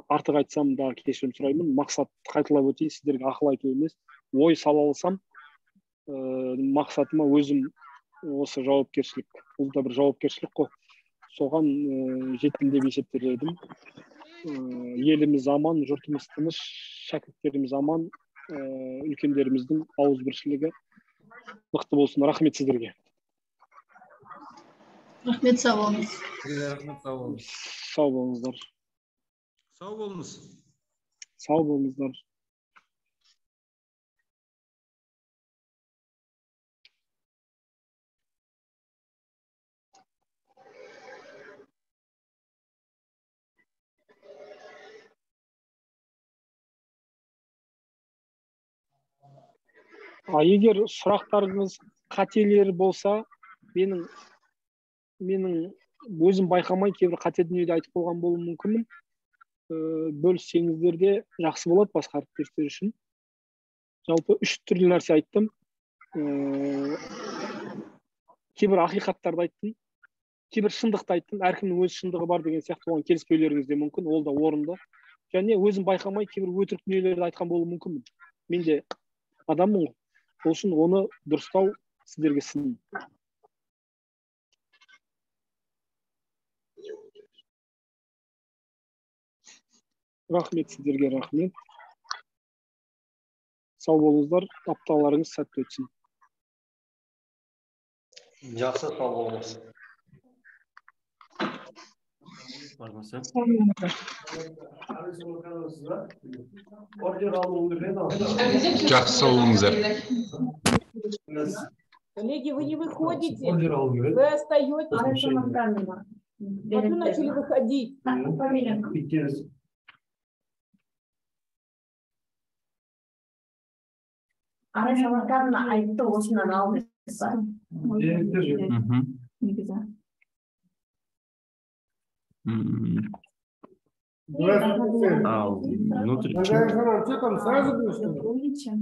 Артық айтсам да кешірім сұраймын. Мақсат қайталап өтейін, сіздерге ақыл айту емес. Ой сала алсам, мақсатыма өзім осы жауапкершілік. Бұл да бір жауапкершілік қой. Соған жеттім деп есептер едім. Еліміз аман, жұртымыз тыныш, шәкірттеріміз аман, үлкендеріміздің ауызбіршілігі мықты болсын. Рахмет сіздерге. Рахмет, сау болыңыз. Рахмет, сау болыңыз. Сау болыңыздар. Сау болыңыз. Сау болыңыздар. Егер сұрақтарыңыз қателер болса, менің өзім байқамай кейбір қате дүниеде айтып қойған болуым мүмкінмін. Бөліссеңіздер де жақсы болады басқа әріптестер үшін. Жалпы үш түрлі нәрсе айттым. Кейбір ақиқаттарды айттым, кейбір шындықты айттым. Әркімнің өз шындығы бар деген сияқты, оған келіспеулеріңіз де мүмкін, ол да орынды. Және өзім байқамай кейбір өтірік дүниелерді айтқан болуым мүмкінмін. Мен де адаммын ғой. Сол үшін оны дұрыстау сіздерге сын. Рахмет сіздерге, рахмет. Сау болыңыздар, апталарыңыз сәтті өтсін. Жақсы, сау болыңыз. Жақсы, сау болыңыздар. Коллеги, вы не выходите, вы остаетесь. Смотрю, начали выходить. Арай Самаркандовна айтты, осынан ал деп па? Негізі. Что там, сразу будешь?